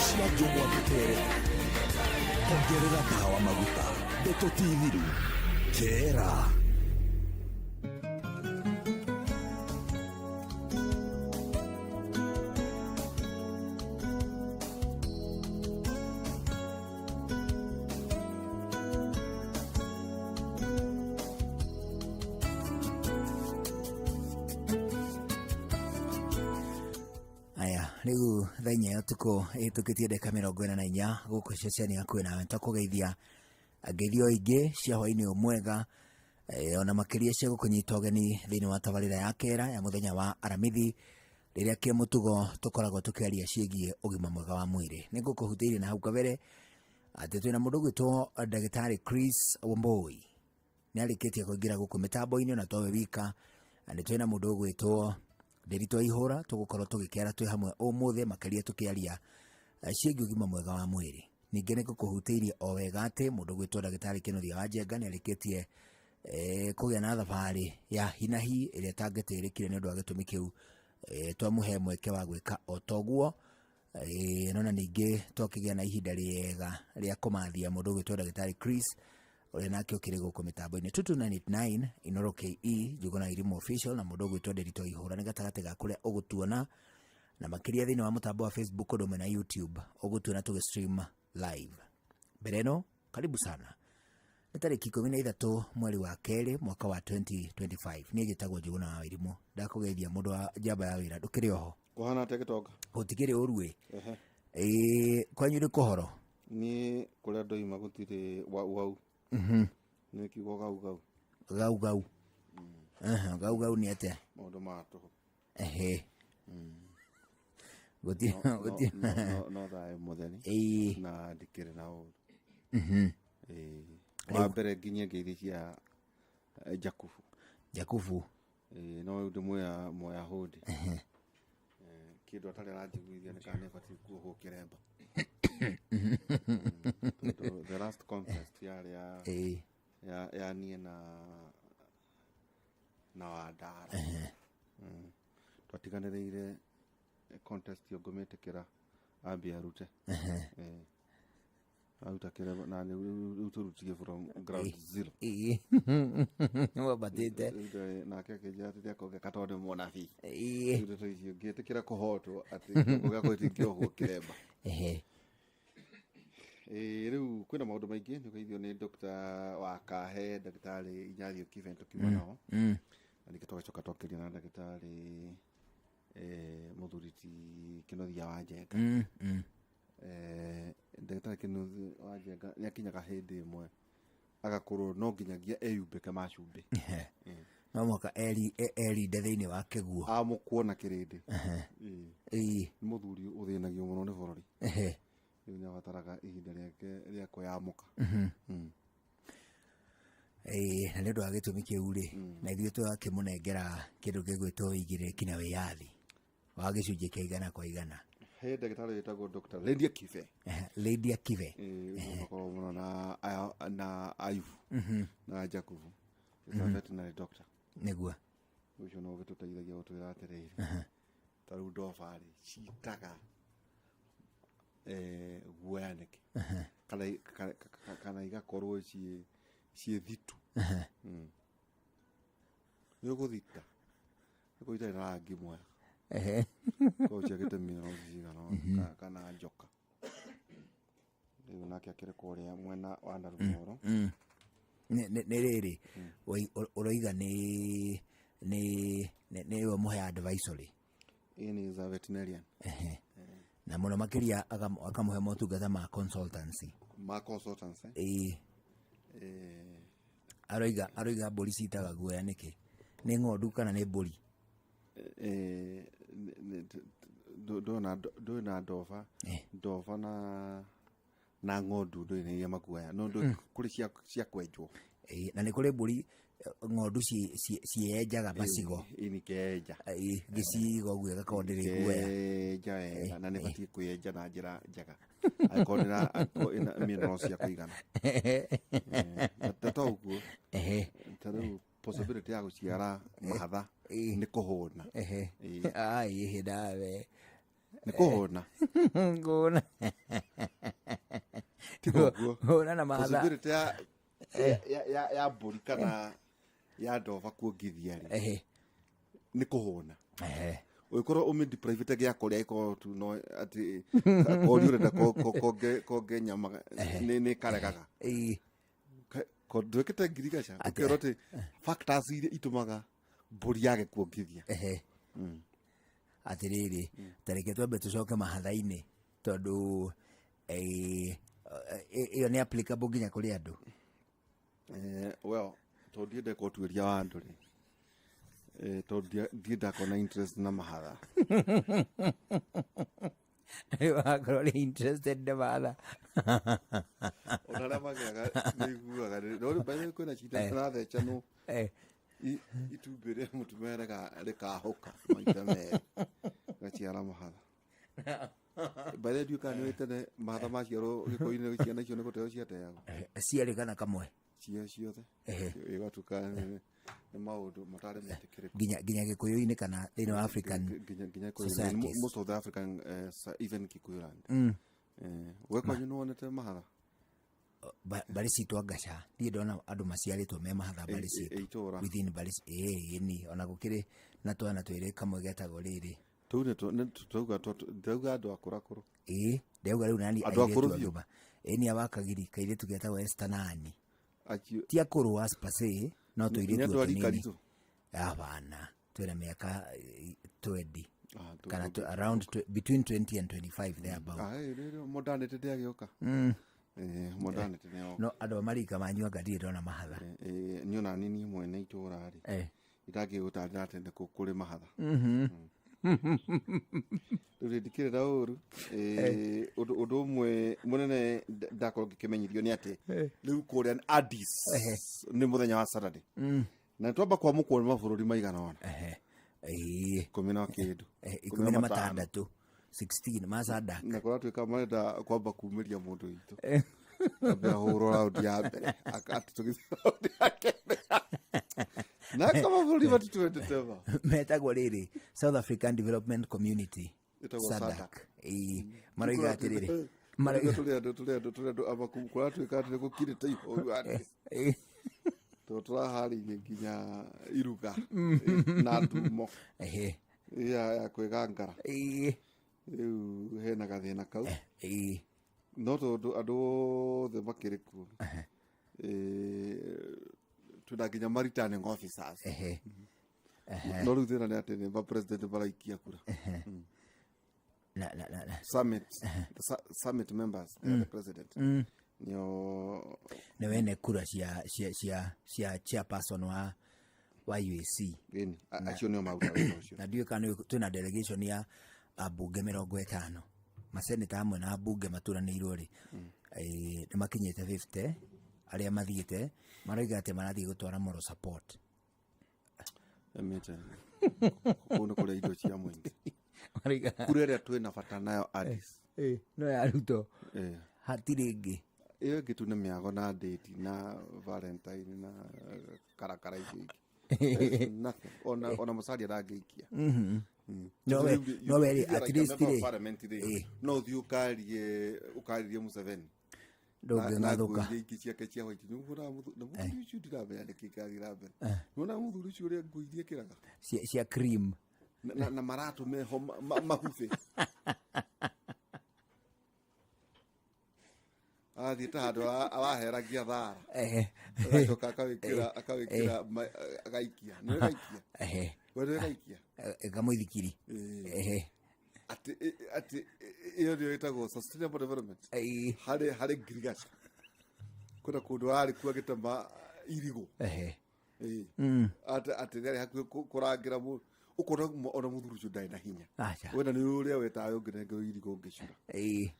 Cia njũgwa tũterete. Ongerera kahawa maguta. Ndeto ti thiru. Kera. Aya, rĩu thaa inya ya ũtukũ ĩhĩtũkĩtie ndagĩka 44 gũkũ ceceni hakuhĩ nawe twakũgeithia ngeithio ingĩ cia hwainĩ ũyũ mwega ona makĩria cia gũkũnyita ũgeni thĩinĩ wa tabarĩra ya kera ya mũthenya wa aramithi rĩrĩa kĩmũtugo tũkoragwo tũkĩaria ciĩgiĩ ũgima mwega wa mwĩrĩ. Nĩ ngũkũhutĩirie na hau kabere atĩ twĩna mũndũ ũgwĩtwo ndagĩtarĩ Chris Wambui nĩ arĩkĩtie kũingĩra gũkũ mĩtambo-inĩ na towe wika na nĩ twĩna mũndũ ũgwĩtwo Ndĩritũ Aihũra tũgũkorwo tũgĩkĩara twĩ hamwe ũmũthĩ makĩria tũkĩaria ciĩgiĩ ũgima mwega wa mwĩrĩ. Ningĩ nĩ ngũkũhutĩirie o wega atĩ mũndũ ũgwĩtwo ndagĩtarĩ Kĩnuthia wa Njenga nĩ arĩkĩtie kũgĩa na thabarĩ ya hinahi ĩrĩa ĩtangĩtĩrĩkire nĩ ũndũ wa gĩtũmi kĩu twamũhe mweke wa gwĩka o toguo. No na ningĩ twakĩgĩa na ihinda rĩega rĩa kũmathia mũndũ ũgwĩtwo ndagĩtarĩ Chris ũrĩa nake ũkĩrĩ gũkũ mĩtambo-inĩ 22989 Inoro KE Njuguna Irimũ Official na mũndũ ũgwĩtwo Ndĩritũ Ihũra nĩ gatagatĩ ga kũrĩa ũgũtuona na makĩria thĩinĩ wa mũtambo wa Facebook ũndũ ũmwe na YouTube ũgũtuona tũgĩ stream live. Mbere ĩno karibu sana nĩ tarĩki 13 mweri wa kerĩ mwaka wa 2025. Niĩ njĩtagwo Njuguna wa Irimũ, ndakũgeithia mũndũ wa njamba ya wĩra, ndũkĩrĩ oho? Kũhana atĩa gĩtonga? Gũtikĩrĩ ũru ĩ. Ĩĩ, kwanyu nĩ kũhoro? Niĩ kũrĩa ndoima gũtirĩ wau wau. Nĩ kiugo gau gau. Gau gau. Aha, gau gau nĩ atĩa? Maũndũ ma tũhũ. Ehe. Gũtirĩ gũtirĩ. No thayũ mũtheri. Ĩĩ. Na ndikĩrĩ na ũru. Ĩĩ. Wa mbere nginyie ngeithi cia Jakubu. Jakubu. Ĩĩ, no rĩu ndĩ Mũyahudi. Kĩndũ atarĩ aranjiguithia nĩ kana nĩ batiĩ kuohwo kĩremba. Tondũ the last contest yarĩ ya ya niĩ na Wandara. Twatiganĩrĩire contest ĩyo ngũmĩtĩkĩra ambie arute. Aruta kĩremba na rĩu tũrutire from ground zero. Ĩĩ. Wambatĩte. Rĩu nake akĩnjĩra atĩ nĩakongeka tondũ nĩ mũnabii. Ĩĩ. Rĩu ndeto icio ngĩtĩkĩra kũhotwo atĩ kĩongo gĩakwa gĩtingĩohwo kĩremba. Ĩĩ, rĩu kwĩna maũndũ maingĩ nĩ ũgeithio nĩ Dr. wa Kahe, ndagĩtarĩ Inyathiũ Kiven tũkiuma nao. Na ningĩ tũgacoka twakĩria na ndagĩtarĩ mũthuri ti Kĩnuthia wa Njenga. Ndagĩtarĩ Kĩnuthia wa Njenga nĩ akinyaga hĩndĩ ĩmwe agakorwo no nginyagia eyumbĩke macumbĩ. No mũhaka erinde thĩinĩ wa kĩguo. Amũkwo na kĩrĩndĩ. Ĩĩ. Ĩĩ. Nĩ mũthuri ũthĩnagio mũno nĩ bũrũri. Rĩu nĩ abataraga ihinda rĩake rĩa kwĩyamũka. Ĩĩ, na nĩ ũndũ wa gĩtũmi kĩu rĩ, na ithuĩ tũgakĩmũnengera kĩndũ gĩgwĩtwo ũigĩrĩrĩki na wĩyathi wa gĩcunjĩ kĩa igana kwa igana. He ndagĩtarĩ wĩtagwo Dr. Lydia Kibe. Lydia Kibe. Ĩĩ, ũcio makoragwo mũno na Ayubu na Jakubu. Is a veterinary doctor. Nĩguo. Ũcio no ũgĩtũteithagia gũtwĩra atĩrĩrĩ, ta rĩu ndoba rĩ, citaga guoya nĩkĩ? Kana igakorwo ciĩ thitu. Nĩ ũgũthita. Nĩkorwo itarĩ na rangi mwega. Korwo ciagĩte minerals cigana ũna, kana njoka. Rĩu nake akĩrĩ kũrĩa mwena wa Narumoro. Nĩ rĩrĩ, ũroiga nĩwe mũhe advisory. Ĩĩ nĩ a veterinarian. Na mũno makĩria akamũhe motungata ma consultancy. Ma consultancy. Ĩĩ. Aroiga mbũri citaga guoya nĩkĩ? Nĩ ng'ondu kana nĩ mbũri? Ndũĩ na ndoba. Ndoba na ng'ondu ndũĩ nĩ iria makuoya. No ndũĩ kũrĩ cia kwenjwo. Ĩĩ, na nĩ kũrĩ mbũri ng'ondu cienjaga macigo. Ĩĩ, nĩ kenja. Ĩĩ, gĩcigo ũguo ĩgakorwo ndĩrĩ guoya. Kenja wega na nĩ ĩbatiĩ kwĩenja na njĩra njega. Angĩkorwo ĩna minerals cia kũigana. Ta to ũguo. Ta rĩu possibility ya gũciara mahatha nĩ kũhũna. Ai, nawe. Nĩ kũhũna. Ngũna. Tiga ũguo. Ngũna na mahatha. Possibility ya mbũri kana ya ndoba kuongithia rĩ, nĩ kũhũna. Ũngĩkorwo ũmĩdeprivĩte gĩa kũrĩa, ĩkorwo tu no atĩ kori ũrenda konge nyama nĩ karegaga. Ndwĩkĩte ngirigaca ũkerwo atĩ factors iria itũmaga mbũri yage kuongithia. Atĩrĩrĩ, tareke twambe tũcoke mahatha-inĩ, tondũ ĩyo nĩ applicable nginya kũrĩ andũ. Well, tondũ ndiendeka ũtuĩria wa andũ rĩ, tondũ ndiĩ ndakona interest na mahatha. Wakorwo nĩ interested na mahatha. Ona arĩa magĩaga nĩ iguaga no rĩu by the way kwĩna cinda cirathecanwo, itumbĩ rĩa mũtumia rĩkahũka maita merĩ gaciara mahatha. By the way, ndiũĩ kana nĩ tene mahatha maciarwo gĩkũyũ-inĩ ciana icio nĩ gũteo ciateagwo. Cierĩ kana kamwe? Cio ciothe. Ĩgatuĩka nĩ maũndũ matarĩ metĩkĩrĩku. Nginya gĩkũyũ-inĩ kana thĩinĩ wa African Nginya Gĩkũyũ-inĩ. societies. Most of the African, even Kikuyu land. We kwanyu nĩ wonete mahatha? Mbarĩ citũ angaca niĩ ndona andũ maciarĩtwo me mahatha mbarĩ citũ. Itũra. Within mbarĩ ĩĩ, ona gũkĩrĩ na twana twĩrĩ, kamwe getagwo rĩrĩ. Tũu nĩ ndauga andũ akũrakũrũ. Ĩĩ, ndauga rĩu nani Andũ akũrũ airĩtu biũ. agima. Ĩĩ, nĩ awakagiri kairĩtu getagwo Esther nani. Acio Ti akũrũ as per se, no nĩ tũirĩtu andũ o a rika tũnini. ritũ. Hapana, twĩna mĩaka 20 Ah, kana around between 20 and 25 there about. Ah, rĩrĩ modernity ndĩagĩũka. Modernity nĩ yoka. No andũ a marika manyu anga ndirĩ ndona mahatha. Niĩ ona niĩ mwene itũra rĩ, itangĩgũtarĩra atĩ nĩ kũrĩ mahatha. Rĩu rĩ, ndikĩrĩ na ũru. Ũndũ ũmwe mũnene ndakorwo ngĩkĩmenyithio nĩ atĩ rĩu kũrĩa Addis nĩ mũthenya wa Saturday na nĩ twamba kwamũkwo nĩ mabũrũri maigana ũna, 10 na kĩndũ. 16, 16 masadak. Na kũratuĩka marenda kwamba kumĩria mũndũ witũ ambe ahũrwo raundi ya mbere, atĩ tũgĩthiĩ raundi ya kerĩ, na kama mabũrũri matitwendete ma. Metagwo rĩrĩ South African Development Community. Ĩtagwo SADC. SADC. Ĩĩ, maroiga atĩrĩrĩ, maroiga tũrĩ andũ amaku, kũratuĩka atĩ nĩ gũkirĩte ihoru atĩ tondũ tũraharĩirie nginya iruga na ndumo ya kwĩgangara. Rĩu hena gathĩna kau, no tondũ andũ othe makĩrĩ kuo, twĩna nginya ma returning officers. No rĩu thĩna nĩ atĩ nĩ ma president maraikia kura. Na na na na Summit, the summit members, they are the president nĩo. Nĩ wene kura cia chairperson wa UAC. Ĩni, acio nĩo maruta wĩra ũcio. Na ndiũĩ kana twĩna delegation ya ambunge 50, maseneta hamwe na ambunge maturanĩirwo rĩ, nĩ makinyĩte 50 arĩa mathiĩte, maroiga atĩ marathiĩ gũtwara moral support. Emĩte kũu nĩ kũrĩa indo cia mũingĩ. Maroiga Kura ĩrĩa twĩna bata nayo Addis no ya Ruto, hatirĩ ĩngĩ. Ĩyo ĩngĩ tu nĩ mĩago na date na Valentine na karakara icio ingĩ. There's nothing. Ona Musalia ndangĩikia. No we rĩ, at least rĩ, Parliament rĩ, no ũthiĩ ũkaririe Museveni na ndũngĩng'athũka. nguo iria ingĩ ciake cia white. Nĩ ũhũraga na mũthuri ũcio ndiramenya nĩkĩ kĩrathiĩ na mbere. Nĩwonaga mũthuri ũcio ũrĩa nguo iria ekĩraga cia cream na maratũ meho mahubĩ, arathiĩ ta handũ araheragia thara, agacoka akawĩkĩra agaikia, nĩwe gaikia. We nĩwe gaikia. Kamũithikiri. Atĩ ĩyo nĩyo ĩtagwo sustainable development harĩ ngirigaca kwĩna kũndũ ararĩ kuo agĩtema irigũ. Atĩ nĩarĩ hakuhĩ kũrangĩra mũndũ, ũkona ona mũthuri ũcio ndarĩ na hinya. Aca. Wena nĩ ũrĩa wetawe ũngĩnengerwo irigũ ũngĩcura. Ĩĩ.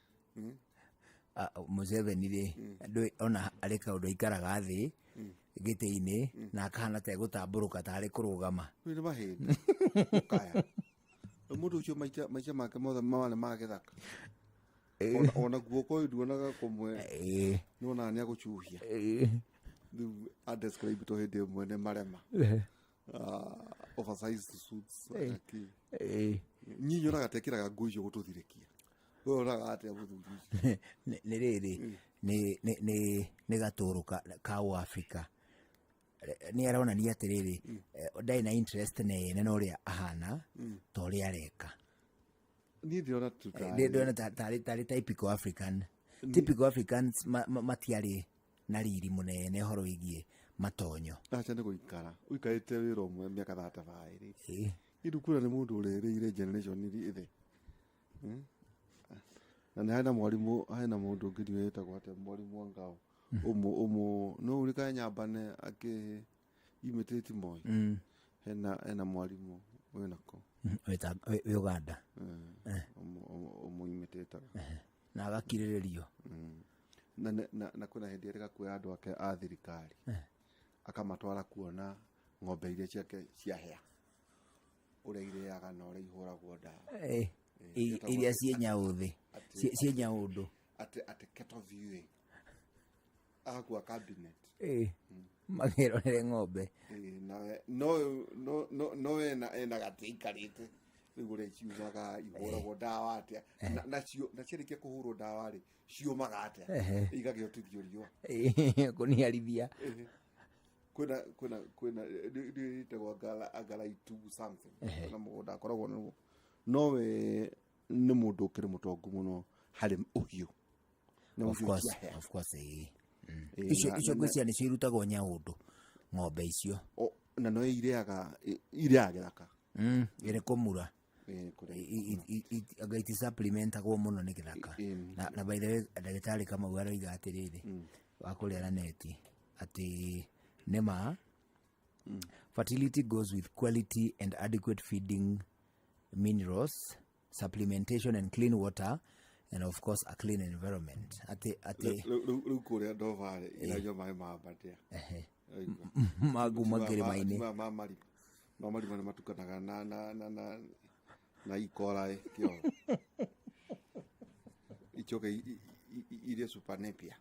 Ah, Museveni rĩ, ndũĩ ona arĩ kaũndũ aikaraga thĩ gĩtĩ-inĩ na akahana ta egũtambũrũka tarĩ kũrũgama. Rĩu nĩ mahĩndĩ ũkaya. Na mũndũ ũcio maica make mothe mawarĩ ma gĩthaka. Ona guoko ũyũ nduonaga kũmwe, nĩwonaga nĩ agũcuhia. Rĩu adescribe to hĩndĩ ĩmwe nĩ marema. Oversized suits, akĩ. Niĩ nyonaga ta ekĩraga nguo icio gũtũthirĩkia. We wonaga atĩa mũthuri ũcio? Nĩ rĩrĩ, nĩ gatũrũ ka Ũafrika. Nĩ aronania atĩrĩrĩ, ndarĩ na interest nene na ũrĩa ahana ta ũrĩa areka. Niĩ ndĩrona tu Ndĩrona tarĩ typical African. Typical Africans matiarĩ na riri mũnene ũhoro wĩgiĩ matonyo. Aca nĩ gũikara ũikarĩte wĩra ũmwe mĩaka 35 rĩ. Ĩndũ nĩ mũndũ ũrerĩire generation iria ĩthĩ. Na nĩ harĩ na mwarimũ, harĩ na mũndũ ũngĩ ndiũĩ wĩtagwo atĩa, mwarimũ wa ngao ũmũ ũmũ no ũrĩkae Nyambane akĩ imitate Moi. Hena mwarimũ wĩnako. Wĩ Uganda. Ũmũ imitate-aga. Na agakirĩrĩrio. Na kwĩna hĩndĩ erĩga kuoya andũ ake a thirikari akamatwara kuona ng'ombe iria ciake ciahĩa, ũrĩa irĩaga na ũrĩa ihũragwo ndawa. Iria ciĩ nyaũthĩ, ciĩ nyaũndũ. Atĩ cattle viewing agakua cabinet. Makerorere ng'ombe. No ena gatĩ aikarĩte rĩu ũrĩa ciumaga ihũragwo ndawa atĩa, nacio na ciarĩkia kũhũrwo ndawa rĩ ciũmaga atĩa, igagĩotithio riũa. Kũniarithia. Kwĩna ĩtagwo Angalaitu something, na mũgũnda akoragwo naguo. Nowe nĩ mũndũ ũkĩrĩ mũtongu mũno harĩ ũhiũ. Of course, of course. Icio ngwĩciria nĩcio irutagwo nyaũndũ, ng'ombe icio. Na no irĩaga gĩthaka. Ĩrĩ kũmura. Anga itisupplementagwo mũno nĩ gĩthaka. Na by the way, ndagĩtarĩ Kamau aroiga atĩrĩrĩ, wa kũrĩa na neti, atĩ nĩma fertility goes with quality and adequate feeding, minerals, supplementation and clean water, and of course a clean environment. Atĩ Rĩu kũrĩa Dover iranyua maĩ ma Aberdare. Maguma kĩrĩma-inĩ. Ma marima nĩ matukanaga na ikora kĩoro. Icoke irie super napier.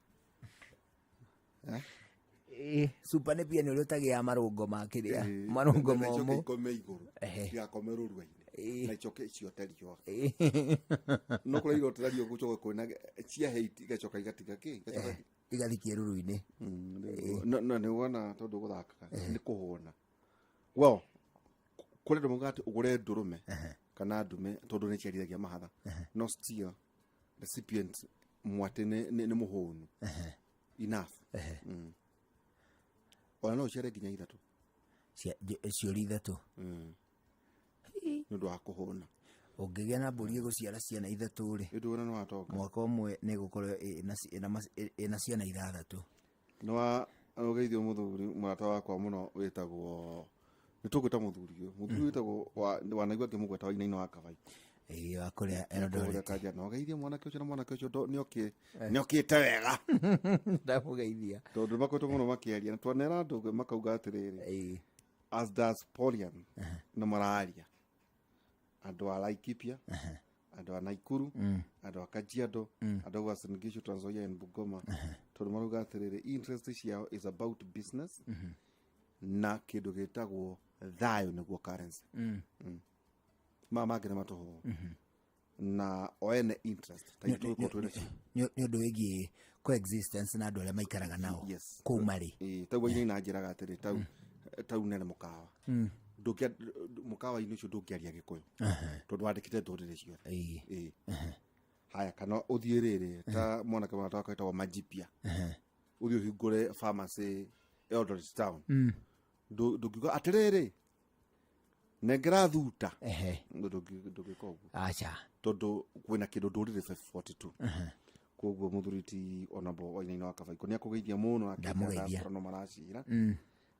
Super napier nĩ ũrĩa ũtagĩaga marũngo ma kĩrĩa, marũngo Na icoke momũ. ikome igũrũ, igakome rũrua-inĩ. Na icoke ciote riũa. No kũrĩa irotera riũa gũcoka kwĩna ciahĩa igacoka igatiga kĩ? Igacoka Igathiĩ kĩruru-inĩ. No nĩ wona tondũ gũthakaga nĩ kũhũna. Well, kũrĩ andũ maugaga atĩ ũgũre ndũrũme kana ndume tondũ nĩ ciarithagia mahatha. No still recipient mwatĩ nĩ mũhũnu. Enough. Ona no ũciare nginya ithatũ. Ciũri ithatũ. Nĩ ũndũ wa kũhũna. Ũngĩgĩa na mbũri ĩgũciara ciana ithatũ rĩ, Ĩndũ wona nĩ watonga. Mwaka ũmwe nĩ ĩgũkorwo ĩna ciana ithathatũ. Nĩ wa ũgeithio mũthuri mũrata wakwa mũno wĩtagwo, nĩ tũgwĩta mũthuri ũyũ. Mũthuri wĩtagwo wanaigua ngĩmũgweta Wainaina wa Kabaikũ. Ĩĩ, wa kũrĩa Eldoret. Kũrĩa Kajiado. Na ũgeithie mwanake ũcio, na mwanake ũcio nĩokĩte wega. Ndamũgeithia. Tondũ makoretwo mũno makĩaria, na twanera andũ makauga atĩrĩrĩ, as does Polian, nĩ mararia. Andũ a Laikipia, andũ a Nakuru, andũ a Kajiado, andũ a Uasin Gishu, Trans Nzoia and Bungoma. Tondũ marauga atĩrĩrĩ, interest ciao is about business na kĩndũ gĩtagwo thayũ nĩguo currency. Maya mangĩ nĩ matũhũ. Na o ene interest ta ithuĩ tũgĩkorwo twĩ nacio. Nĩ ũndũ wĩgiĩ coexistence na andũ arĩa maikaraga nao kũu marĩ. Tau Wainaina anjĩraga atĩrĩ, tau nene mũkawa. Mũkawa-inĩ ũcio ndũngĩaria Gĩkũyũ. Tondũ wandĩkĩte ndũrĩrĩ ciothe. Haya, kana ũthiĩ rĩrĩ, ta mwanake mũrata wakwa wĩtagwo Majipia. Ũthiĩ ũhingũre pharmacy Eldoret town. Ndũngiuga atĩrĩrĩ, nengera thuta. Ndũngĩka ũguo. Aca. Tondũ kwĩna kĩndũ ndũrĩrĩ 42. Koguo mũthuri ti onabo Wainaina wa Kabaikũ nĩ akũgeithia mũno, akĩenda Ndamũgeithia. diaspora no maracira.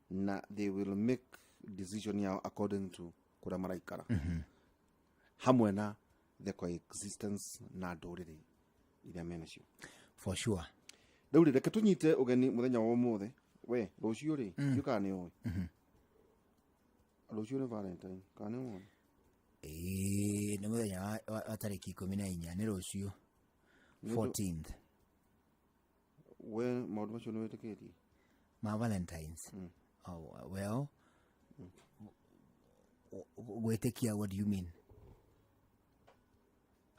Na they will make decision yao according to kũrĩa maraikara. Hamwe na the coexistence na ndũrĩrĩ iria menacio. For sure. Rĩu rĩ, reke tũnyite ũgeni mũthenya wa ũmũthĩ. We, rũciũ rĩ, ndiũĩ kana nĩ ũĩ. Rũciũ nĩ Valentine, kana nĩ ũĩ? Ĩĩ, nĩ mũthenya wa tarĩki 14, nĩ rũciũ. 14th. We, maũndũ macio nĩ wĩtĩkĩtie? Ma Valentines? Oh, well, gwĩtĩkia, what do you mean?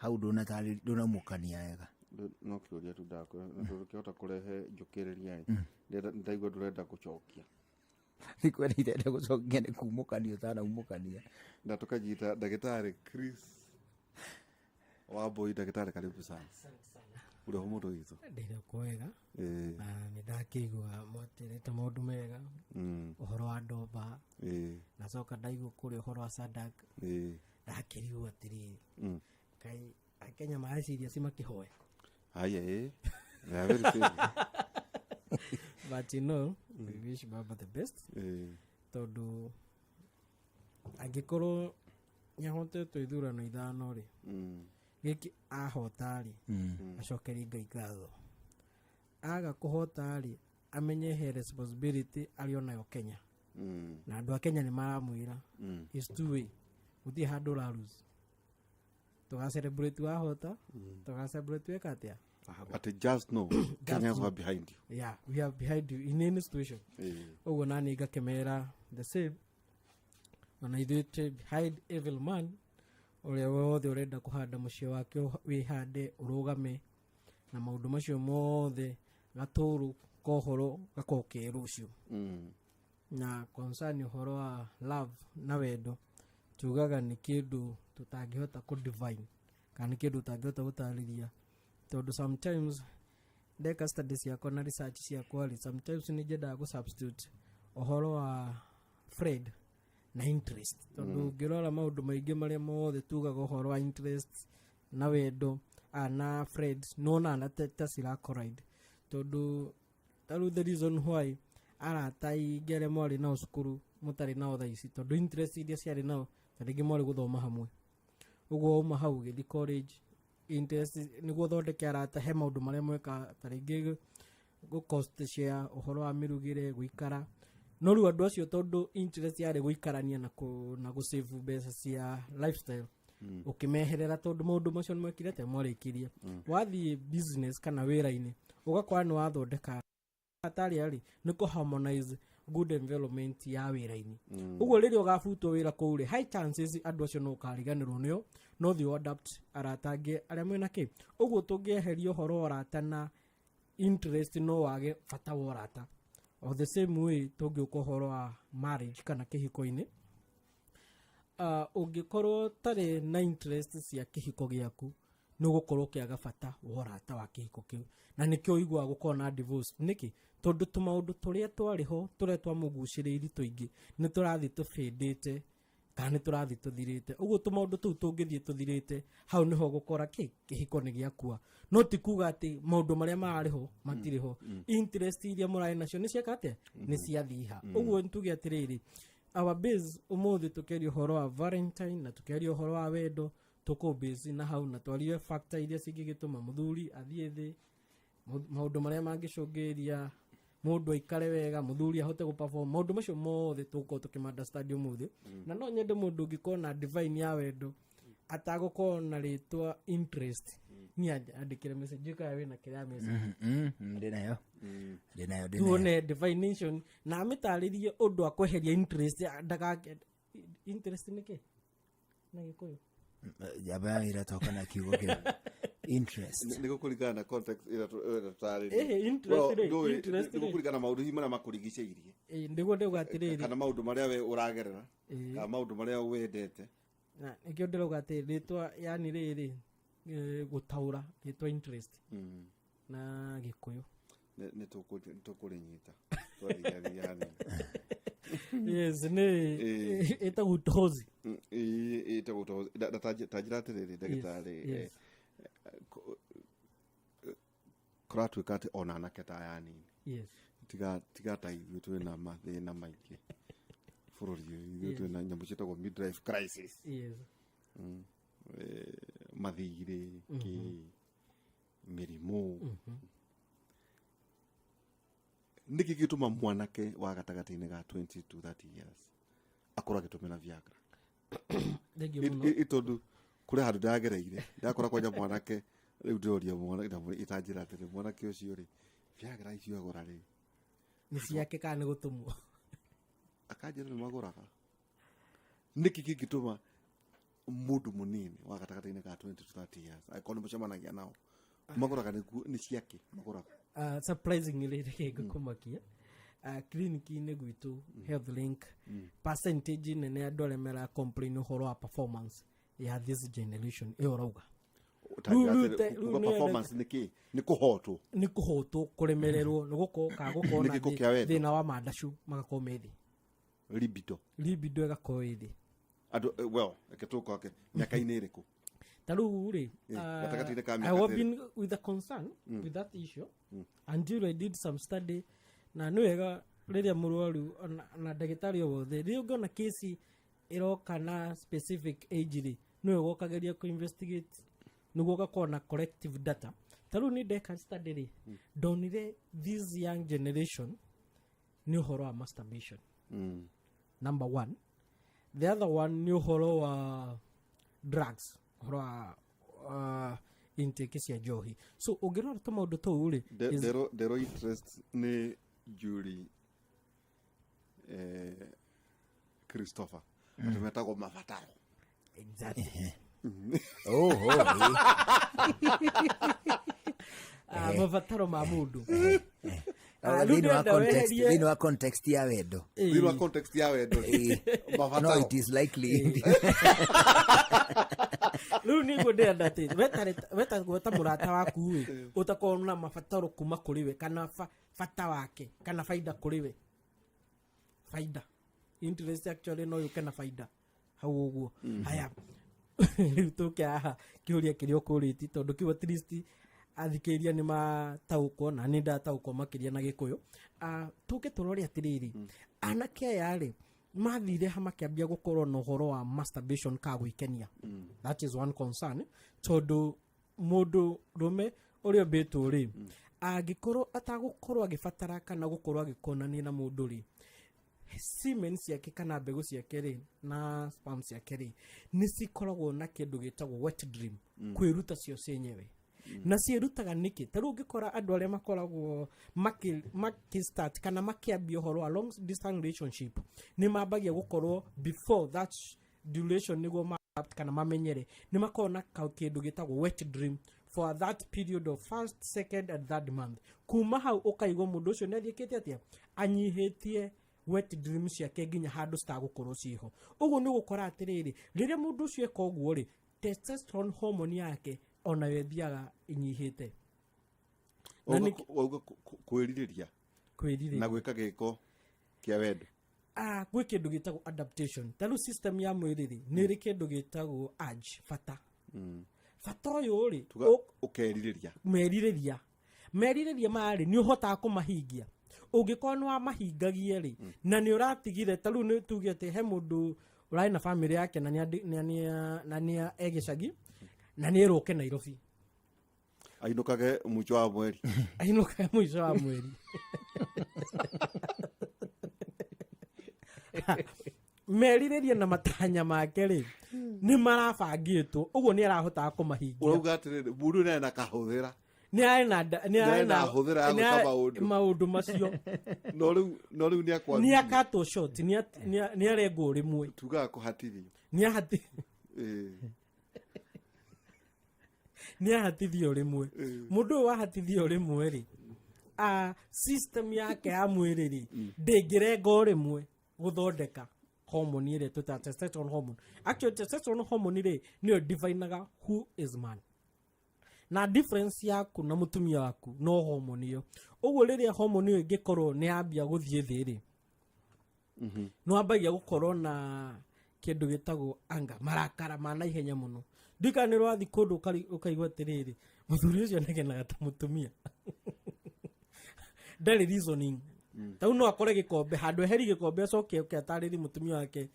Hau ndũnatarĩ ndũnaumũkania wega. No kĩũria tu ndakwĩra na ndũngĩhota kũrehe njũkĩrĩria ĩ, ndaigua ndũrenda gũcokia. Nĩ kwenda itenda gũcokia, nĩ kumũkania ũtanaumũkania. Na tukanyita ndagĩtarĩ Chris Wambui. Ndagĩtarĩ, karibu sana. Ũrĩ ho mũndũ witũ? Ndĩrĩ kwega. Na nĩ ndakĩigua mwatĩrĩte maũndũ mega, ũhoro wa ndomba, na coka ndaigua kũrĩa ũhoro wa sadak. Ndakĩrigwo atĩrĩrĩ, kaĩ Akenya mareciria ci makĩhoya? Haya, they are very serious. But we wish baba the best, tondũ angĩkorwo nĩahotetwo ithurano ithano rĩ, gĩkĩ ahota rĩ, acokerie Ngai ngatho. Aga kũhota rĩ, amenye he responsibility arĩ onayo Kenya, na andũ a Kenya nĩ maramwĩra is two way, gũtirĩ handũ ũra lose. Tũga celebrate wahota, tũga celebrate weka atĩa. But just know Kenyans were behind you. Yeah, we are behind you in any situation. Ũguo nani ngakĩmera the same, ona ithuĩ twĩ behind evil man ũrĩa wothe ũrenda kũhanda mũciĩ wake wĩhande, ũrũgame na maũndũ macio mothe, gatũrũ kohoro gakorwo ke rũciũ. Na concern ũhoro wa love na wendo, tugaga nĩ kĩndũ tũtangĩhota kũ define kana nĩ kĩndũ ũtangĩhota gũtarĩria, tondũ sometimes ndeka study ciakwa na research ciakwa rĩ, sometimes nĩ nyendaga gũ substitute ũhoro wa friend na interest, tondũ ũngĩrora maũndũ maingĩ marĩa mothe tugaga ũhoro wa interest na wendo na friend, nona na ta cira collide, tondũ tarĩu the reason why arata aingĩ arĩa mwarĩ nao cukuru mũtarĩ nao thaa ici, tondũ interest iria ciarĩ nao, ta rĩngĩ mwarĩ gũthoma hamwe, ũguo wauma hau ũgĩthiĩ college, interest nĩguo ũthondeke arata he maũndũ marĩa mweka, ta rĩngĩ gũ cost share, ũhoro wa mĩrugĩre, gũikara. No rĩu andũ acio, tondũ interest yarĩ gũikarania na gũ save mbeca cia lifestyle, ũkĩmeherera, tondũ maũndũ macio nĩmwekire atĩa, mwarĩkirie. Wathiĩ business kana wĩra-inĩ, ũgakora nĩ wathondeka atarĩ arĩ nĩ kũ harmonize good environment ya wĩra-inĩ. Ũguo rĩrĩa ũgabutwo wĩra kũu rĩ, high chances andũ acio no ũkariganĩrwo nĩo, no thiĩ adapt arata angĩ arĩa mwĩna kĩ. Ũguo tũngĩeheria ũhoro wa ũrata na interest, no wage bata wa ũrata. O the same way tũngĩũka ũhoro wa marriage kana kĩhiko-inĩ, ũngĩkorwo ũtarĩ na interest cia kĩhiko gĩaku, nĩ ũgũkorwo ũkĩaga bata wa ũrata wa kĩhiko kĩu, na nĩkĩo ũiguaga gũkorwo na divorce. Nĩkĩ? Tondũ tũmaũndũ tũrĩa twarĩ ho, tũrĩa twamũgucĩrĩirie tũingĩ, nĩ tũrathiĩ tũbĩndĩte kana nĩ tũrathiĩ tũthirĩte. Ũguo tũmaũndũ tũu tũngĩthiĩ tũthirĩte, hau nĩho ũgũkora kĩ kĩhiko nĩ gĩakua. No ti kuga atĩ maũndũ marĩa mararĩ ho matirĩ ho, interest iria mũrarĩ nacio nĩ cieka atĩa, nĩ ciathiha. Ũguo nĩtuge atĩrĩrĩ, our base ũmũthĩ tũkĩaria ũhoro wa Valentine na tũkĩaria ũhoro wa wendo, tũkũ base na hau na twarie factor iria cingĩgĩtũma mũthuri athiĩ thĩ, maũndũ marĩa mangĩcũngĩrĩria mũndũ aikare wega, mũthuri ahote gũ perform, maũndũ macio mothe tũgũkorwo tũkĩma understand ũmũthĩ. Na no nyende mũndũ ũngĩkorwo na divine ya wendo atagũkorwo na rĩtwa interest, niĩ andĩkĩre message kana wĩna kĩrĩa message. Ndĩnayo, ndĩnayo, ndĩnayo. Tuone definition na amĩtarĩrie ũndũ akweheria interest, ndagake interest nĩ kĩ na Gĩkũyũ. Njamba ya wĩra toka na kiugo kĩu interest. Nĩ gũkũringana na context ĩrĩa ĩrĩa tũtarĩria. Ĩhĩ, interest rĩ, interest nĩ rĩ. gũkũringana na maũndũ hihi marĩa makũrigicĩirie, Ĩ, nĩguo ndauga atĩrĩrĩ, kana maũndũ marĩa we ũragerera, kana maũndũ marĩa wendete. Na nĩkĩo ndĩrauga atĩ rĩtwa yani rĩrĩ, gũtaũra rĩtwa interest na Gĩkũyũ. Nĩ tũkũrĩnyita twathiathia hanini. Yes, nĩ ĩtagwo utozi. Ĩtagwo ta njĩra atĩrĩrĩ, ndagĩtarĩ, kũratuĩka atĩ ona anake ta aya anini, tiga ta ithuĩ twĩna mathĩna maingĩ bũrũri ũyũ, ithuĩ twĩna nyamũ ciĩtagwo midlife crisis. Mathirĩ kĩ mĩrimũ, nĩkĩ gĩtũma mwanake wa gatagatĩ-inĩ ga 20 to 30 years akorwo agĩtũmĩra Viagra? Thengiũ mũno. Tondũ kũrĩ handũ ndagereire ndakora kwanja mwanake, rĩu ndĩroria mwana itanjĩra atĩrĩ, mwanake ũcio rĩ, Viagra icio agũra rĩ, Nĩ ciake kana nĩ gũtũmwo? Akanjĩra nĩ magũraga. Nĩkĩ kĩngĩtũma Mũndũ mũnini wa gatagatĩ-inĩ ka 20 to 30 years, angĩkorwo nĩ mũcemanagia nao, magũraga nĩ ciake magũraga? Surprisingly, reke ngũkũmakia, clinic-inĩ gwitũ Health Link, percentage nene andũ arĩa mera complain ũhoro wa performance ya this generation ĩyo ũrauga. Kuga Rĩu nĩ performance nĩ kĩ? Nĩ kũhotwo? Nĩ kũhotwo, kũremererwo, nĩ gũkorwo ka gũkorwo Nĩ na gĩko kĩa wendo. Thĩna wa mandacu magakorwo me thĩ. Libido. Libido ĩgakorwo ĩ thĩ. Andũ well, reke tũkoke mĩaka-inĩ ĩrĩkũ? Ta rĩu rĩ, Gatagatĩ-inĩ ka I mĩaka have thĩrĩ. been with a concern with that issue until I did some study. Na nĩ wega rĩrĩa mũrwaru na ndagĩtarĩ o wothe, rĩrĩa ũngĩona kesi ĩroka na specific age rĩ, nĩ wega ũkageria kũ investigate nĩguo ũgakorwo na collective data. Ta rĩu nĩ ndeka study rĩ, ndonire this young generation nĩ ũhoro wa masturbation number one. The other one nĩ ũhoro wa drugs, ũhoro wa intake cia njohi. So ũngĩrora tũmaũndũ tũu rĩ, Ndero interest nĩ Julie Christopher atĩ metagwo mabataro. Exactly. Oh, ĩ. Ah, mabataro ma mũndũ. Ah, rĩu Thĩinĩ wa ndĩrenda context, weherie- thĩinĩ wa context ya wendo. Thĩinĩ wa context ya wendo. No, mabataro. it is likely. Rĩu nĩguo ndĩrenda atĩ weta mũrata waku ĩ ũtakorwo na mabataro kuma kũrĩ we kana bata wake kana baida kũrĩ we, baida, interest actually no yũke na baida hau ũguo. Haya, rĩu tũke haha kĩũria kĩrĩa ũkũrĩti, tondũ kĩu at least athikĩrĩria nĩ mataũkwo na nĩ ndataũkwo makĩria na Gĩkũyũ. Ah, tũke tũrore atĩrĩrĩ, anake aya rĩ mathire ha makĩambia gũkorwo na ũhoro wa masturbation ka gwĩkenia? That is one concern, tondũ mũndũ rũme ũrĩa ũmbĩtwo rĩ, angĩkorwo atagũkorwo agĩbatara kana gũkorwo agĩkonania na mũndũ rĩ, semen ciake kana mbegũ ciake rĩ na sperm ciake rĩ nĩ cikoragwo na kĩndũ gĩtagwo wet dream, kwĩruta cio cienyewe. Na ciĩrutaga nĩkĩ? Ta rĩu ũngĩkora andũ arĩa makoragwo makĩ start kana makĩambia ũhoro wa long distance relationship, nĩ mambagia gũkorwo before that duration nĩguo kana mamenyere, nĩ makoragwo na kĩndũ gĩtagwo wet dream for that period of first, second and third month. Kuma hau ũkaigua mũndũ ũcio nĩ athiĩkĩte atĩa, anyihĩtie wet dream ciake nginya handũ citagũkorwo ciĩho. Ũguo nĩ ũgũkora atĩrĩrĩ, rĩrĩa mũndũ ũcio eka ũguo rĩ, testosterone hormone yake onayo ĩthiaga ĩnyihĩte. Na Wauga kwĩrirĩria kwĩrirĩria na gwĩka gĩko kĩa wendo. Ah, gwĩ kĩndũ gĩtagwo adaptation. Ta rĩu system ya mwĩrĩ rĩ, nĩ ĩrĩ kĩndũ gĩtagwo urge, bata. Bata ũyũ rĩ, Tuga ũkerirĩria. Merirĩria maya rĩ, nĩ ũhotaga kũmahingia. Ũngĩkorwo nĩ wamahingagie rĩ na nĩ ũratigire, ta rĩu nĩ tuge atĩ he mũndũ ũrarĩ na bamĩrĩ yake na nĩ e gĩcagi na nĩ erũke Nairobi. Ainũkage mũico wa mweri. Ainũkage mũico wa mweri. Merirĩria na matanya make rĩ nĩ marabangĩtwo ũguo, nĩ arahotaga kũmahingia. Ũrauga atĩrĩrĩ, mũndũ nĩ na kahũthĩra. Nĩ arĩ na nĩ arĩ Nĩ na hũthĩra ya gwĩka maũndũ. Maũndũ macio. No rĩu nĩ nĩ akwambia akatwo short, nĩ arengwo rĩmwe. Tugaga kũhatithio. Nĩ ahati Nĩ ahatithio rĩmwe. Mũndũ ũyũ wahatithio rĩmwe rĩ, system yake ya mwĩrĩ rĩ ndĩngĩrenga o rĩmwe gũthondeka hormone ĩrĩa twĩtaga testosterone hormone. Actually, testosterone hormone rĩ nĩyo definaga who is man, na difference yaku na mũtumia waku no hormone ĩyo. Ũguo rĩrĩa hormone ĩyo ĩngĩkorwo nĩ yambia gũthiĩ thĩ rĩ, nĩ wambagia gũkorwo na kĩndũ gĩtagwo anga, marakara ma naihenya mũno. Ndika nĩ rwathi kũndũ ũkaigua atĩrĩrĩ, mũthuri ũcio anegenaga ta mũtumia, ndarĩ reasoning. Ta rĩu no akore gĩkombe handũ, eheri gĩkombe, acoke oke atarĩrie mũtumia wake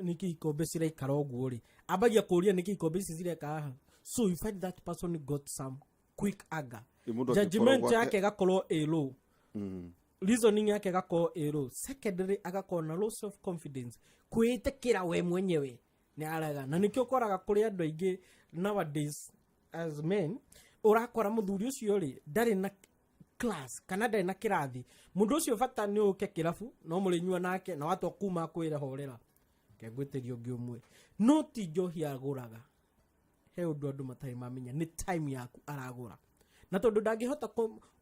nĩkĩ ikombe ciraikara ũguo rĩ. Ambagia kũria nĩkĩ ikombe ici cireka haha. So you find that person got some quick anger. Ĩ, mũndũ angĩkorwo Judgment gwake- yake ĩgakorwo ĩ low, reasoning yake ĩgakorwo ĩ low. Secondary, agakorwo na low self confidence, kwĩĩtĩkĩra we mwenyewe nĩ arega. Na nĩkĩo ũkoraga kũrĩ andũ aingĩ nowadays as men, ũrakora mũthuri ũcio rĩ ndarĩ na class kana ndarĩ na kĩrathi. Mũndũ ũcio bata nĩ ũke kĩrabu no mũrĩnyua nake na watua kuma kwĩra horera. Reke ngwĩtĩrie ũngĩ ũmwe. No ti njohi agũraga. He ũndũ andũ matarĩ mamenya nĩ time yaku aragũra, na tondũ ndangĩhota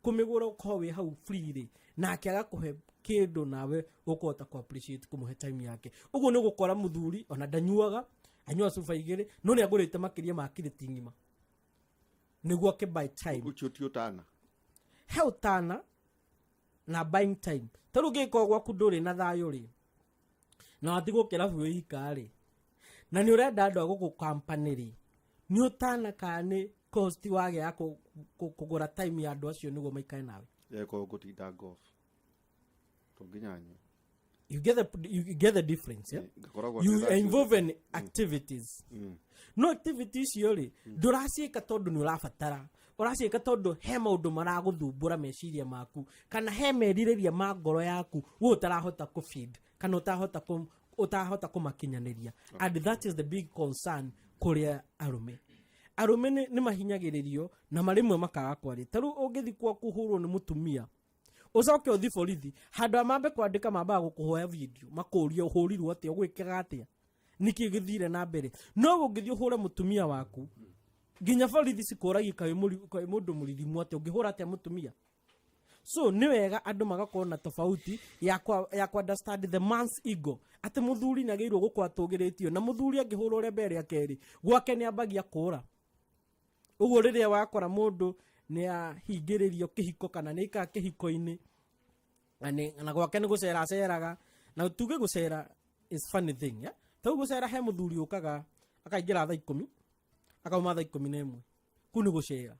kũmĩgũra ũkorwo wĩ hau free rĩ, nake agakũhe kĩndũ nawe ũkũhota kũ appreciate kũmũhe time yake. Ũguo nĩ ũgũkora mũthuri ona ndanyuaga, anyuaga cuba igĩrĩ, no nĩ agũrĩte makĩria ma kirĩti ng'ima nĩguo ake buy time. Ũcio ti ũtana. He ũtana na buying time. Ta rĩu ũngĩkorwo gwaku ndũrĩ na thayũ rĩ, na watigwo kĩrabu wĩ ika rĩ, na nĩ ũrenda andũ a gũkũ company rĩ, nĩ ũtana kana nĩ cost wagĩa ya kũgũra time ya andũ acio nĩguo maikare nawe? Eko ngũtinda golf to nginya nyue. You get the difference, yeah? Ngakoragwo You ndĩ involve in activities, no activities icio rĩ, ndũraciĩka tondũ nĩ ũrabatara, ũraciĩka tondũ he maũndũ maragũthumbũra meciria maku, kana he merirĩria ma ngoro yaku we ũtarahota kũ feed kana ũtarahota kũmakinyanĩria. And that is the big concern kũrĩa arũme nĩ mahinyagĩrĩrio na marĩmwe makaga kwaria. Ta rĩu ũngĩthi kwaku ũhũrwo nĩ mũtumia, ũcoke ũthi borithi, handũ ha mambe kwandĩka, mambaga gũkũhoya video, makũrie ũhũrirwo atĩa, ũgwĩkaga atĩa, nĩkĩ gĩthire na mbere. No ũngĩthiĩ ũhũre mũtumia waku, nginya borithi cikũragie kaĩ mũndũ mũririmu atĩa, ũngĩhũra atĩa mũtumia? So nĩ wega andũ magakorwo na tofauti ya kwa understand the man's ego, atĩ mũthuri nĩ agĩrĩirwo gũkorwo atũgĩrĩtio, na mũthuri angĩhũrwo rĩa mbere, rĩa kerĩ, gwake nĩ ambagia kũra. Ũguo rĩrĩa wakora mũndũ nĩ ahingĩrĩrio kĩhiko kana nĩ aikara kĩhiko-inĩ na gwake nĩ gũcera aceraga, na tuge gũcera is funny thing, yeah? Tau gũcera, he mũthuri ũkaga akaingĩra thaa 10, akauma thaa 11. Kuu nĩ gũcera,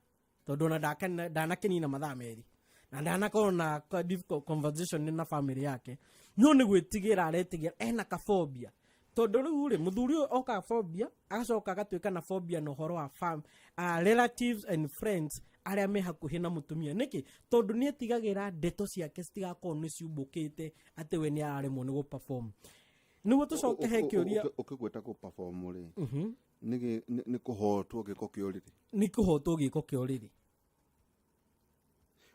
tondũ ona ndanakenina mathaa 2 na ndanakorwo na difficult conversation na family yake, no nĩ gwĩtigĩra aretigĩra, ena kaphobia. Tondũ rĩu rĩ, mũthuri ũyũ okaga phobia, agacoka agatuĩka na phobia na ũhoro wa relatives and friends arĩa me hakuhĩ na mũtumia. Nĩkĩ? Tondũ nĩ etigagĩra ndeto ciake citigakorwo nĩ ciumbũkĩte atĩ we nĩ araremwo nĩ gũperform. Nĩguo tũcoke he kĩũria. Ũkĩgweta kũ perform rĩ, nĩ kũhotwo gĩko kĩa ũrĩrĩ. Nĩ kũhotwo gĩko kĩa ũrĩrĩ.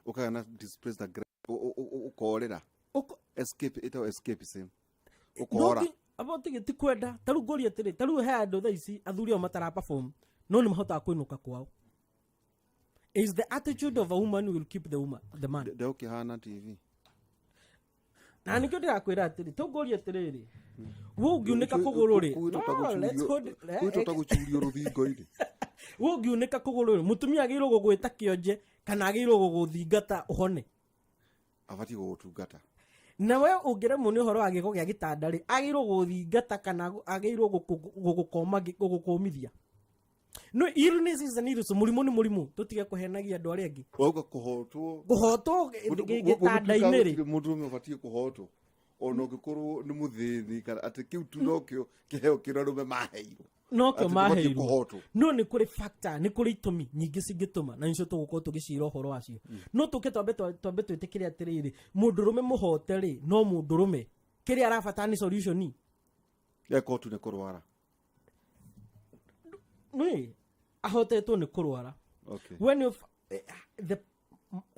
Ũkagĩa na displaced ũkorĩra. Escape, ĩtagwo escapism, ũkora. Abo tige ti kwenda. Ta rĩu ngũria atĩrĩ, ta rĩu he andũ thaa ici athuri ao matara perform, no nĩ mahotaga kũinũka kwao. Is the attitude of a woman will keep the woman, the man. Ndeũkĩhana TV. Na nĩkĩo ndĩrakwĩra atĩrĩ, tũngũria atĩrĩrĩ, we ũngiunĩka kũgũrũ rĩ, no, let's hold it. Gwĩtwo ta gũcurio rũthingo-inĩ. We ũngiunĩka kũgũrũ rĩ, mũtumia agĩrĩirwo gũgwĩta kĩonje kana agĩrĩirwo gũgũthingata ũhone? Abatiĩ gũgũtungata. Na we ũngĩremwo nĩ ũhoro wa gĩko gĩa gĩtanda rĩ, agĩrĩirwo gũgũthingata kana agĩrĩirwo gũgũkũmithia? No illness is an illness, mũrimũ nĩ mũrimũ, tũtige kũhenagia andũ arĩa angĩ. Wauga kũhotwo. Kũhotwo gĩtanda-inĩ rĩ, Mũndũrũme ũbatiĩ kũhotwo ona ũngĩkorwo nĩ mũthĩni, kana atĩ kĩu tu nokĩo kĩheo kĩrĩa arũme maheirwo. Nokĩo Atĩ tũbatiĩ maheirwo. kũhotwo. No nĩ kũrĩ factor, nĩ kũrĩ itũmi nyingĩ cingĩtũma, na nĩcio tũgũkorwo tũgĩcira ũhoro wacio. No tũke twambe twĩtĩkĩre atĩrĩrĩ, mũndũrũme mũhote rĩ, no mũndũrũme kĩrĩa arabatara nĩ solution. Eko tu nĩ kũrwara. Nĩ ahotetwo nĩ kũrwara. We nĩ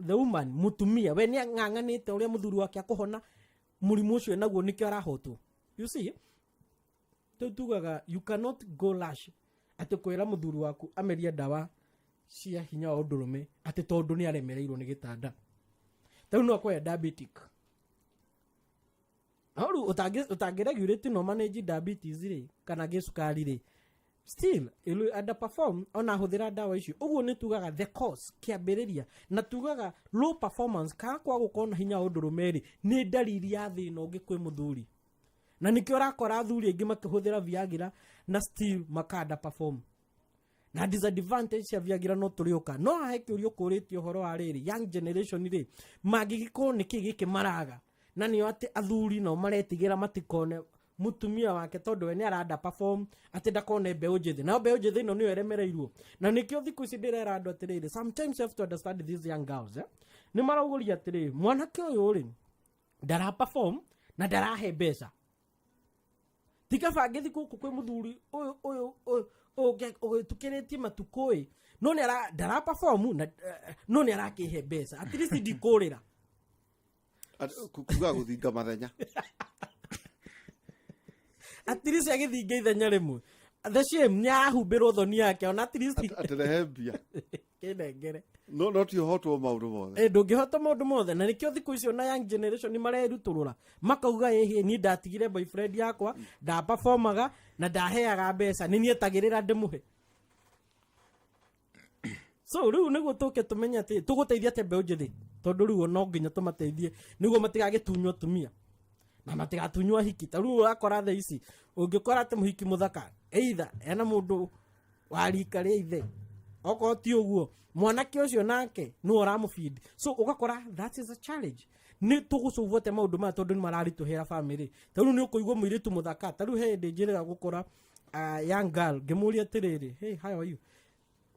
the woman, mũtumia, we nĩ ang'ang'anĩte ũrĩa mũthuri wake akũhona mũrimũ ũcio enaguo, nĩkĩo arahotwo. You see, tũ tugaga you cannot go lash atĩ kwĩra mũthuri waku amerie ndawa cia hinya wa ũndũrũme atĩ tondũ nĩ aremereirwo nĩ gĩtanda. Ta rĩu no akorwo e diabetic, no rĩu ũtangĩ regulate no manage diabetes rĩ, kana gĩcukari rĩ, still it will underperform ona hũthĩra ndawa icio. Ũguo nĩ tugaga the cause, kĩambĩrĩria, na tugaga low performance kana kwaga gũkorwo na hinya wa ũndũrũme rĩ, nĩ ndariri ya thĩna ũngĩ kwĩ mũthuri, na nĩkĩo ũrakora athuri aingĩ makĩhũthĩra Viagra na still maka underperform. Na disadvantage cia Viagra no tũrĩũka. No hahe kĩũria ũkũrĩtie ũhoro wa rĩrĩ, young generation rĩ, mangĩgĩkorwo nĩkĩ gĩkĩ maraga, na nĩo atĩ athuri nao maretigĩra matikone mũtumia wake tondũ we nĩ aranda perform, atĩ ndakone mbeũ njĩthĩ, nayo mbeũ njĩthĩ ĩno nĩyo ĩremereirwo. Na nĩkĩo thikũ ici ndĩrera andũ atĩrĩrĩ, sometimes you have to understand these young girls, eh? Nĩ maraugũria atĩrĩrĩ, mwanake ũyũ rĩ, ndara perform na ndarahe mbeca, ti kaba ngĩthi gũkũ kwĩ mũthuri ũyũ ũyũ ũyũ ũgĩtukĩrĩtie matukũ ĩ, no nĩ ara ndara perform na no nĩ arakĩhe mbeca, at least ndikũrĩra. Kuga gũthinga mathenya. At least agĩthinge ithenya rĩmwe. The shame nĩ ahumbĩrwo thoni yake ona at least Atĩrehe mbia. Kĩnengere. No ti ũhotwo maũndũ mothe. Ndũngĩhota maũndũ mothe, na nĩkĩo thikũ icio na young generation nĩ marerutũrũra, makauga, ĩhĩ, niĩ ndatigire boyfriend yakwa, ndaperformaga na ndaheaga mbeca, nĩ nietagĩrĩra ndĩmũhe. So rĩu nĩguo tũke tũmenye atĩ tũgũteithia atĩa mbeũ njĩthĩ, tondũ rĩu no nginya tũmateithie nĩguo matigagĩtunywo atumia na matigatunywo ahiki. Ta rĩu ũrakora thaa ici ũngĩkora atĩ mũhiki mũthaka either ena mũndũ wa rika rĩa ithe, okorwo ti ũguo mwanake ũcio nake nĩwe ũramũbindi. So ũgakora that is a challenge. Nĩ tũgũcũvwo atĩa maũndũ maya, tondũ nĩ mararitũhĩra family? Ta rĩu nĩ ũkũigua mũirĩtu mũthaka, ta rĩu he hĩndĩ njĩrĩga gũkora young girl, ngĩmũria atĩrĩrĩ, "Hey, how are you?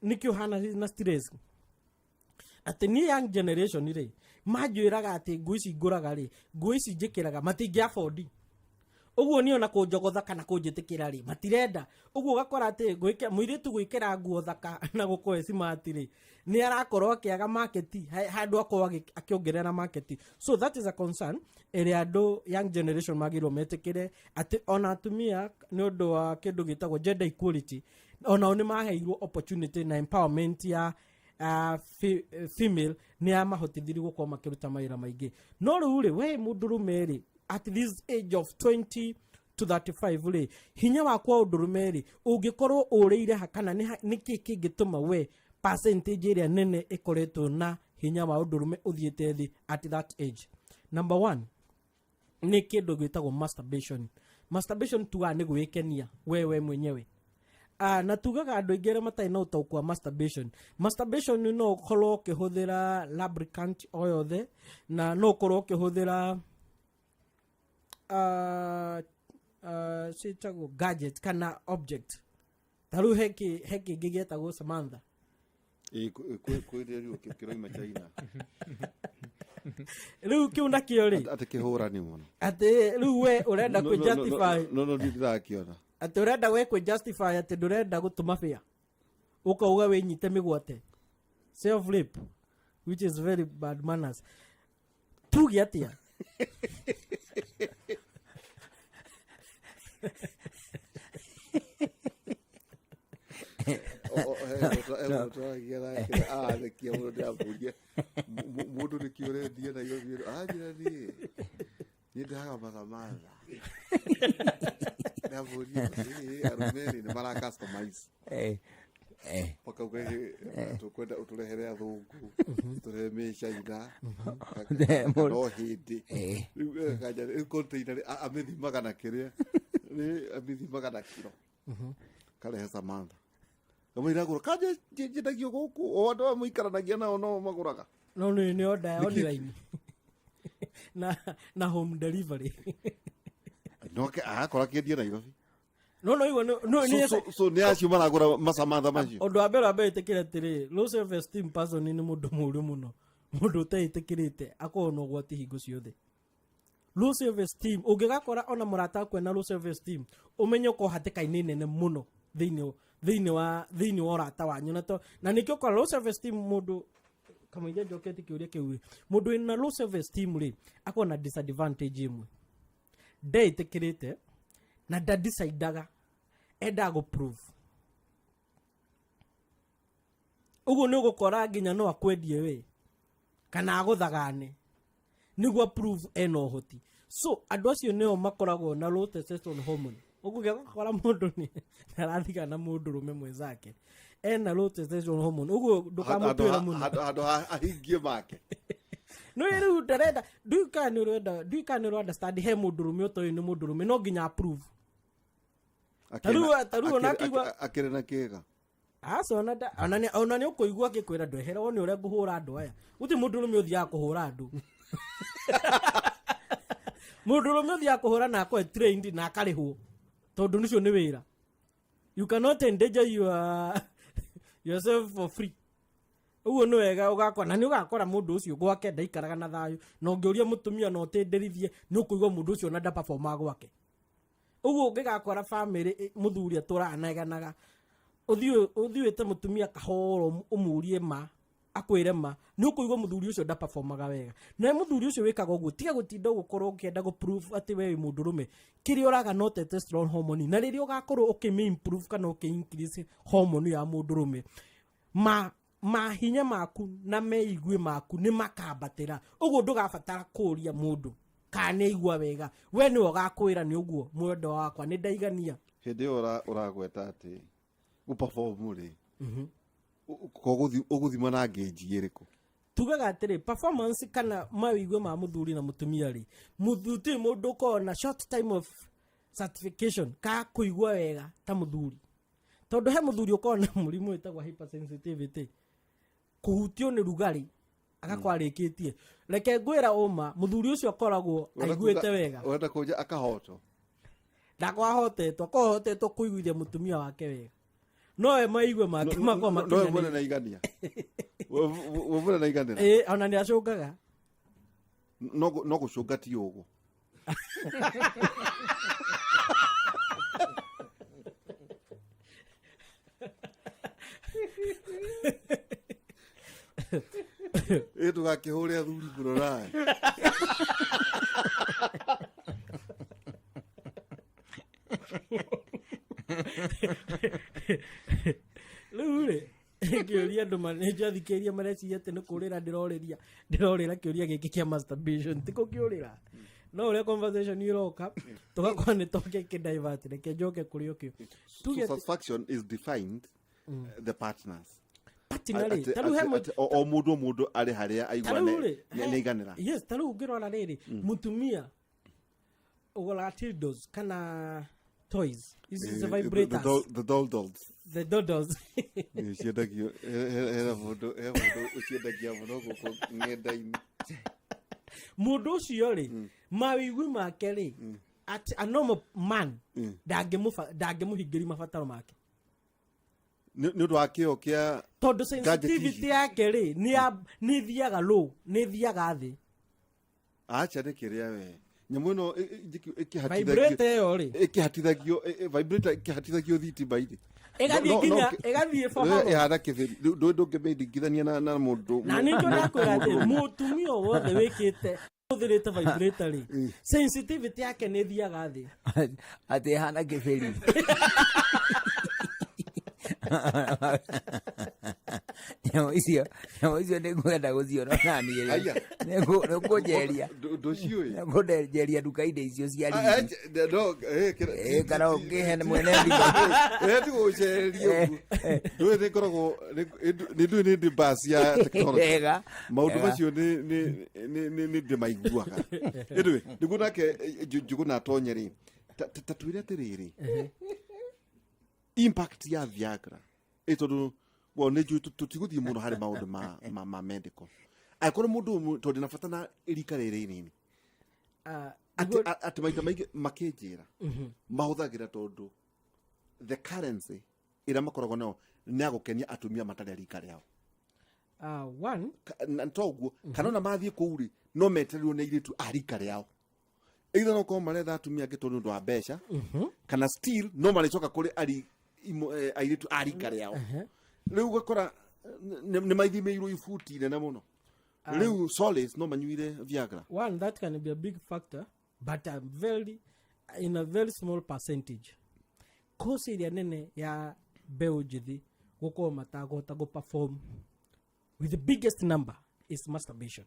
Nĩkĩ ũhana na stress?" Atĩ niĩ young generation rĩ, manjĩraga atĩ nguo ici ngũraga rĩ, nguo ici njĩkĩraga, matingĩ afford. Ũguo niĩ ona kũnjogotha kana kũnjĩtĩkĩra rĩ, matirenda. Ũguo ũgakora atĩ mũirĩtu gwĩkĩra nguo thaka na gũkorwo e smart rĩ, nĩ arakorwo akĩaga market handũ akorwo akĩongerera market. So that is a concern ĩrĩa andũ young generation magĩrĩirwo metĩkĩre atĩ ona atumia, nĩ ũndũ wa kĩndũ gĩtagwo gender equality, onao nĩ maheirwo opportunity na empowerment ya female, nĩ yamahotithirie gũkorwo makĩruta mawĩra maingĩ. No rĩu rĩ, we mũndũrũme rĩ, at this age of 20 to 35 rĩ, hinya waku wa ũndũrũme rĩ, ũngĩkorwo ũrĩire ha, kana nĩ kĩ kĩngĩtũma we percentage ĩrĩa nene ĩkoretwo na hinya wa ũndũrũme ũthiĩte thĩ at that age? Number one nĩ kĩndũ gĩtagwo masturbation. Masturbation tugaga nĩ gwĩkenia wewe mwenyewe. Na tugaga andũ aingĩ arĩa matarĩ na ũtaũku wa masturbation, masturbation no ũkorwo ũkĩhũthĩra lubricant o yothe, na no ũkorwo ũkĩhũthĩra ciĩtagwo gadget kana object. Ta rĩu he kĩngĩ gĩetagwo Samantha. Ĩ, kwĩ rĩu kĩroima China. Rĩu kĩu nakĩo rĩ, Atĩ kĩhũrani mũno. Atĩ rĩu we ũrenda No, no, no, no, kwĩ-justify. No, no, ndirakiona. Atĩ ũrenda we kwĩ-justify atĩ ndũrenda gũtũma bĩa, ũkauga wĩnyite mĩgwate, self rape, which is very bad manners. Tuge atĩa? Arathekia mũno. Ndĩramũria, "Mũndũ nĩkĩ ũrendia Nairobi?" Anjĩra, "Niĩ ndaga mathamatha." Ndamũria, "Ĩ, arũme rĩ, nĩ mara customize?" Makauga, "Ĩ, tũkwenda ũtũrehere athũngũ, tũrehe mĩcaina no hĩndĩ rĩu." Kanja rĩu container rĩ, amĩthimaga na kĩrĩa nĩ amĩthimaga na kiro, karehe Samantha, kamũira gũra kanja njendagia gũkũ, o andũ aya mũikaranagia nao no magũraga. No nĩ order ya online na home delivery. Noke agakora kĩendia Nairobi. No igua no nĩ So nĩ acio maragũra masamantha macio. Ũndũ wa mbere, wa mbere, ĩtĩkĩre atĩrĩ, low self esteem person nĩ mũndũ mũũru mũno. Mũndũ ũteĩtĩkĩrĩte akoragwo na ũgwati hingo ciothe. Low self esteem, ũngĩgakora ona mũrata waku ena low self esteem, ũmenye ũkorwo hatĩka-inĩ nene mũno thĩinĩ wa ũrata wanyu. Na nĩkĩo ũkora low self esteem, mũndũ kamũiria njokete kĩũria kĩu rĩ, mũndũ wĩna low self esteem rĩ, akorwo na disadvantage ĩmwe: ndeĩtĩkĩrĩte na ndadecidaga, endaga gũ-prove. Ũguo nĩ ũgũkora nginya no akwendie we kana agũthagane nĩguo prove ena ũhoti. So andũ acio nĩo makoragwo na low testosterone hormone. Ũguo gũkora mũndũ nĩ arathigana mũndũrũme mwenzake ena low testosterone hormone, ũguo ndũkamũtuĩre mũno. Handũ ahingie make. No rĩu ndarenda, ndiũĩ kana nĩ ũrenda, ndiũĩ kana nĩ ũra understand. He mũndũrũme ũtoĩ nĩ mũndũrũme, no nginya approve. Ta rĩu ona Akĩrĩ na kĩga. Aca, ona nĩ ũkũigua akĩkwĩra, "Ndweherwo nĩ ũrĩa ngũhũra andũ aya." Gũtirĩ mũndũrũme ũthiaga kũhũra andũ. Mũndũrũme ũthiaga kũhũra na akorwo trained na akarĩhwo, tondũ nĩcio nĩ wĩra. You cannot endanger yourself for free. Ũguo nĩ wega ũgakora na nĩ ũgakora mũndũ ũcio gwake ndaikaraga na thayũ, na ũngĩũria mũtumia na ũtĩndĩrithie, nĩ ũkũigua mũndũ ũcio ona ndaperforma gwake. Ũguo ũngĩgakora famĩlĩ mũthuri atũraga aneganaga, ũthiĩ wĩte mũtumia kahoro, ũmũrie ma. Akwĩre ma nĩ ũkũigua mũthuri ũcio ndaperformaga wega. Nawe mũthuri ũcio wĩkaga ũguo, tiga gũtinda ũgũkorwo ũkĩenda gũ prove atĩ we wĩ mũndũrũme. Kĩrĩa ũraga no testosterone hormone, na rĩrĩa ũgakorwo ũkĩmĩ improve kana ũkĩ increase hormone ya mũndũrũme, ma mahinya maku na meigue maku nĩ makambatĩra. Ũguo ndũgabatara kũũria mũndũ kana nĩ aigua wega, we nĩwe ũgakwĩra nĩ ũguo, mwendwa wakwa, nĩ ndaigania. Hĩndĩ ĩyo ũragweta atĩ gũperform rĩ, ko ũgũthima na ngĩnji ĩrĩkũ? Tugaga atĩrĩ, performance kana mawĩigue ma mũthuri na mũtumia rĩ, mũthuri mũndũ ũkoragwo na short time of certification ka kũigua wega ta mũthuri, tondũ he mũthuri ũkoragwo na mũrimũ wĩtagwo hypersensitivity, kũhutio nĩ rugarĩ agakorwo arĩkĩtie. Reke ngwĩra ũma, mũthuri ũcio akoragwo aiguĩte wega. Ũrenda kũnja akahoto? Ndakorwo ahotetwo, akorwo ahotetwo kũiguithia mũtumia wake wega, no we maigue make makorwo No we mwene makinyanĩire. Na igania we mwene na iganĩra. Ĩĩ, ona nĩ acũngaga. No gũcũnga ti ũguo. Ĩ ndũgakĩhũre athuri mũno nawe. Rĩu rĩ, kĩũria andũ nĩnjathikĩrĩria mareciria atĩ nĩ kũrĩra ndĩrorĩria, ndĩrorĩra kĩũria gĩkĩ kĩa masturbation. Ti kũkĩũrĩra, no ũrĩa conversation ĩroka tũgakorwo nĩ toke kĩdivert. Reke njoke kũrĩ okĩo. Tuge So satisfaction is defined the partners. Partner rĩ, ta rĩu he Atĩ o mũndũ o mũndũ arĩ harĩa aigua ta rĩu rĩ, nĩ aiganĩra. Yes, ta rĩu ũngĩrora rĩrĩ, mũtumia ũgũraga dildos kana toys ici vibrators. The doll dolls. The dodos. Nĩ ciendagio, hena mũndũ ũciendagia mũno gũkũ ng'enda-inĩ. Mũndũ ũcio rĩ, mawĩigui make rĩ, at a normal man ndangĩmũhingĩria mabataro make. Nĩ ũndũ wa kĩo kĩa Tondũ gadget sensitivity ici. Yake rĩ, nĩ ĩthiaga low, nĩ ĩthiaga thĩ. Acha, nĩ kĩrĩa we nyamũ ĩno ĩkĩhatithagio Vibrator ĩyo rĩ, ĩkĩhatithagio vibrator ĩkĩhatithagio thitima-inĩ. Ĩgathiĩ nginya ĩgathiĩ for how long? Ĩhana kĩbĩri. Ndũngĩmĩringithania na mũndũ. Na nĩ ndakwĩra atĩ mũtumia o wothe wĩkĩte hũthĩrĩte vibrator rĩ, sensitivity yake nĩ ĩthiaga thĩ. Atĩ ĩhana kĩbĩri. Nyamũ icio nĩ ngwenda gũciona naniĩ. Aya. Nĩ kũnjeria. Ndũciũĩ. Nĩ kũnjeria nduka-inĩ icio cia riri. No. Ĩ, kana ũngĩhe mwene nduka. Ti gũcereria ũguo, ndũĩ nĩ ngoragwo nĩ ndũĩ nĩ ndĩ basi ya technology. Maũndũ macio nĩ ndĩmaiguaga. Anyway, nĩguo nake Njũgũna atonye rĩ, ta twĩre atĩrĩrĩ, impact ya Viagra ĩ, tondũ well, nĩ njũĩ tũtigũthiĩ mũno harĩ maũndũ ma medical, angĩkorwo mũndũ ũmwe, tondũ ndĩna bata na rika rĩrĩ inini, atĩ maita maingĩ makĩnjĩra mahũthagĩra tondũ the currency ĩrĩa makoragwo nayo nĩ ya gũkenia atumia matarĩ a rika rĩao. One Na to ũguo, kana ona mathiĩ kũu rĩ, no metereirwo nĩ airĩtu a rika rĩao, either no korwo maretha atumia angĩ tondũ nĩ ũndũ wa mbeca, kana still no marĩcoka kũrĩ airĩtu a rika rĩao. Rĩu ũgakora nĩ maithimĩirwo ibuti nene mũno. Rĩu solace no manyuire Viagra. One, that can be a big factor, but a very in a very small percentage. Cause ĩrĩa nene ya mbeũ njĩthĩ gũkorwo matakũhota gũ-perform with the biggest number is masturbation.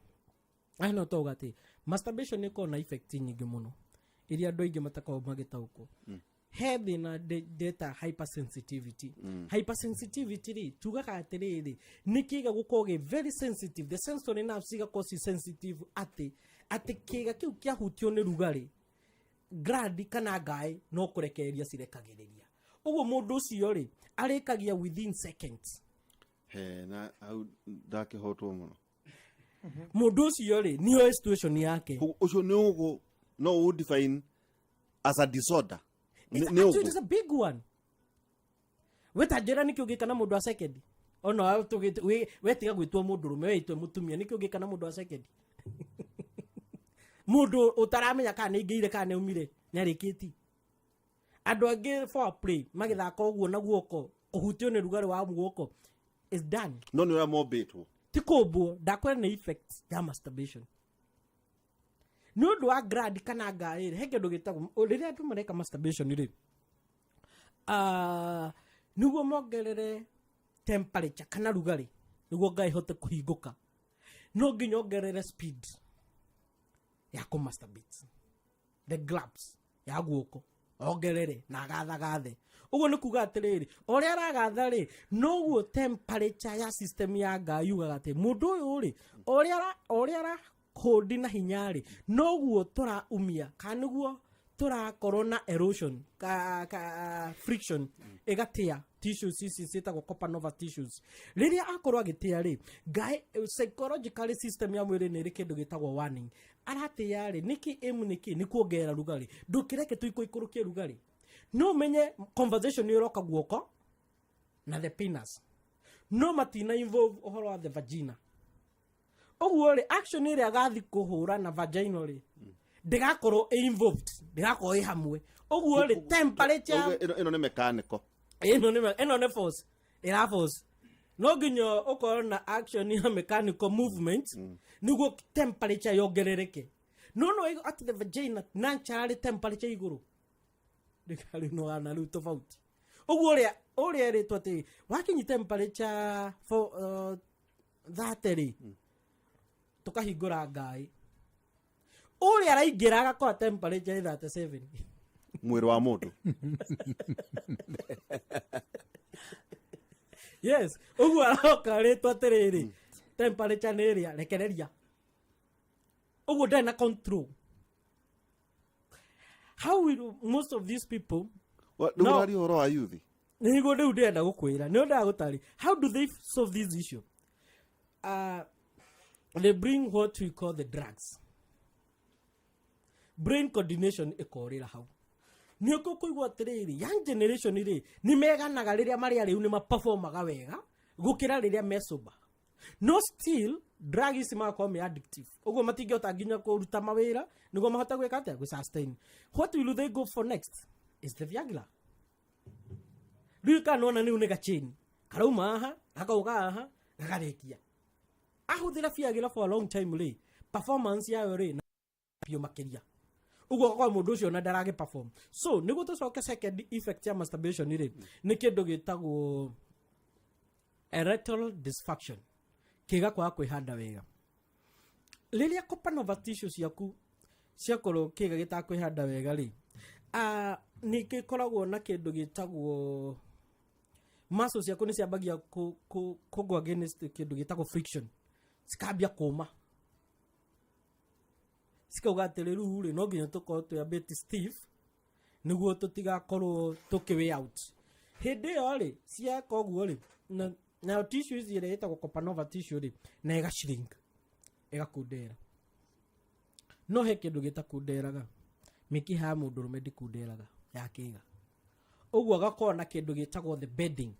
Aya, no tauga atĩ masturbation nĩ ĩkoragwo na effect nyingĩ mũno iria andũ aingĩ matakoragwo magĩtaũkwo. He thĩna ndeta hypersensitivity. Hypersensitivity rĩ, tugaga atĩrĩrĩ, nĩ kĩga gũkorwo gĩ very sensitive, the sensory nerves igakorwo ci sensitive, atĩ kĩga kĩu kĩahutio nĩ rugarĩ, gland kana ngaĩ no kũrekereria cirekagĩrĩria. Ũguo mũndũ ũcio rĩ, arĩkagia within seconds. He na hau ndakĩhotwo mũno. Mũndũ ũcio rĩ, nĩoĩ situation yake. Koguo ũcio nĩ ũgũ no ũ define as a disorder? It's Nĩ actually ũguo. It's a big one. We ta njĩra, nĩkĩ ũngĩka na mũndũ wa second? Ona we tiga gwĩtwo mũndũ rũme, we itwe mũtumia, nĩkĩ ũngĩka na mũndũ wa second, mũndũ ũtaramenya kana nĩ aingĩire kana nĩ aumire, nĩ arĩkĩtie? Andũ angĩ foreplay magĩthaka ũguo na guoko, kũhutio nĩ rugarĩ wa guoko is done. No nĩ ũrĩa mombĩtwo. Ti kũmbwo, ndakwĩra nĩ effect ya masturbation. Nĩ ũndũ wa gland kana ngaĩ rĩ, he kĩndũ gĩtagwo rĩrĩa andũ mareka masturbation rĩ, nĩguo mongerere temperature kana rugarĩ, nĩguo ngai ĩhote kũhingũka, no nginya ongerere speed ya kũ masturbate, the gloves ya guoko ongerere na agathagathe. Ũguo nĩ kuga atĩrĩrĩ, o ũrĩa aragatha rĩ, noguo temperature ya system ya ngai yugaga atĩ mũndũ ũyũ rĩ, o ũrĩa arahũndi na hinya rĩ, noguo tũraumia kana nĩguo tũrakorwo na erosion ka friction ĩgatĩa tissues ici ciĩtagwo copernova tissues. Rĩrĩa akorwo agĩtĩa rĩ, ngai psychologically system ya mwĩrĩ nĩ ĩrĩ kĩndũ gĩtagwo warning. Aratĩa rĩ, nĩkĩ aim, nĩkĩ nĩ kuongerera rugarĩ, ndũkĩreke tũikũikũrũkie rugarĩ. No menye conversation nĩ ĩroka guoko na the penis, no matina involve ũhoro wa the vagina. Ũguo rĩ, action ĩrĩa agathi kũhũra na vagina rĩ, ndĩgakorwo ĩ involved, ndĩgakorwo ĩ hamwe. Ũguo rĩ, temperature Ĩno nĩ mechanical. Ĩno nĩ force ĩra force, no nginya ũkorwo na action ya mechanical movement nĩguo temperature yongerereke. No at the vagina naturally temperature igũrũ ndĩkarĩ no ana rĩu tofauti. Ũguo ũrĩa ĩrĩtwo atĩ wakinyi temperature for 30 rĩ, tũkahingũra ngai, ũrĩa araingĩra agakora temperature ĩ 37. Mwĩrĩ wa mũndũ. Yes, ũguo aroka rĩtwo atĩrĩrĩ, temperature nĩ ĩrĩa rekereria, ũguo ndarĩ na control. How will most of these people Rĩu No. ũraria ũhoro wa youth. Nĩguo rĩu ndĩrenda gũkwĩra, nĩ ndĩra gũtarĩ, how do they solve this issue? They bring what we call the drugs. Brain coordination ĩkorĩra hau. Nĩ ũkũigua atĩrĩrĩ, young generation rĩ, nĩ meganaga rĩrĩa marĩ arĩu nĩ maperformaga wega gũkĩra rĩrĩa me sober, no still drug ici magakorwo me addictive. Ũguo matingĩhota nginya kũruta mawĩra nĩguo mahote gwĩka atĩa, gũ sustain. What will they go for next is the Viagra. Rĩu kana nona rĩu nĩ gacheni karauma haha, gakauga haha, gakarĩkia. Ahũthĩra Viagra for a long time rĩ, performance yayo rĩ na biũ makĩria. Ũguo ũgakora mũndũ ũcio ona ndaragĩ perform. So nĩguo tũcoke second effect ya masturbation rĩ, nĩ kĩndũ gĩtagwo erectile dysfunction, kĩga kwaga kwĩhanda wega. Rĩrĩa copernova tissue ciaku ciakorwo kĩga gĩtakwĩhanda wega rĩ, nĩ gĩkoragwo na kĩndũ gĩtagwo muscles ciaku nĩ ciambagia kũ go against kĩndũ gĩtagwo friction, cikambia kũma, cikauga atĩ rĩu rĩ, no nginya tũkorwo twĩ a bit stiff nĩguo tũtigakorwo tũkĩ way out. Hĩndĩ ĩyo rĩ, cieka ũguo rĩ, nayo tissue ici ĩrĩa ĩtagwo copernova tissue rĩ, na ĩga shrink, ĩgakundera. No he kĩndũ gĩtakunderaga, mĩkiha ya mũndũrũme ndĩkunderaga ya kĩga. Ũguo agakorwo na kĩndũ gĩtagwo the bedding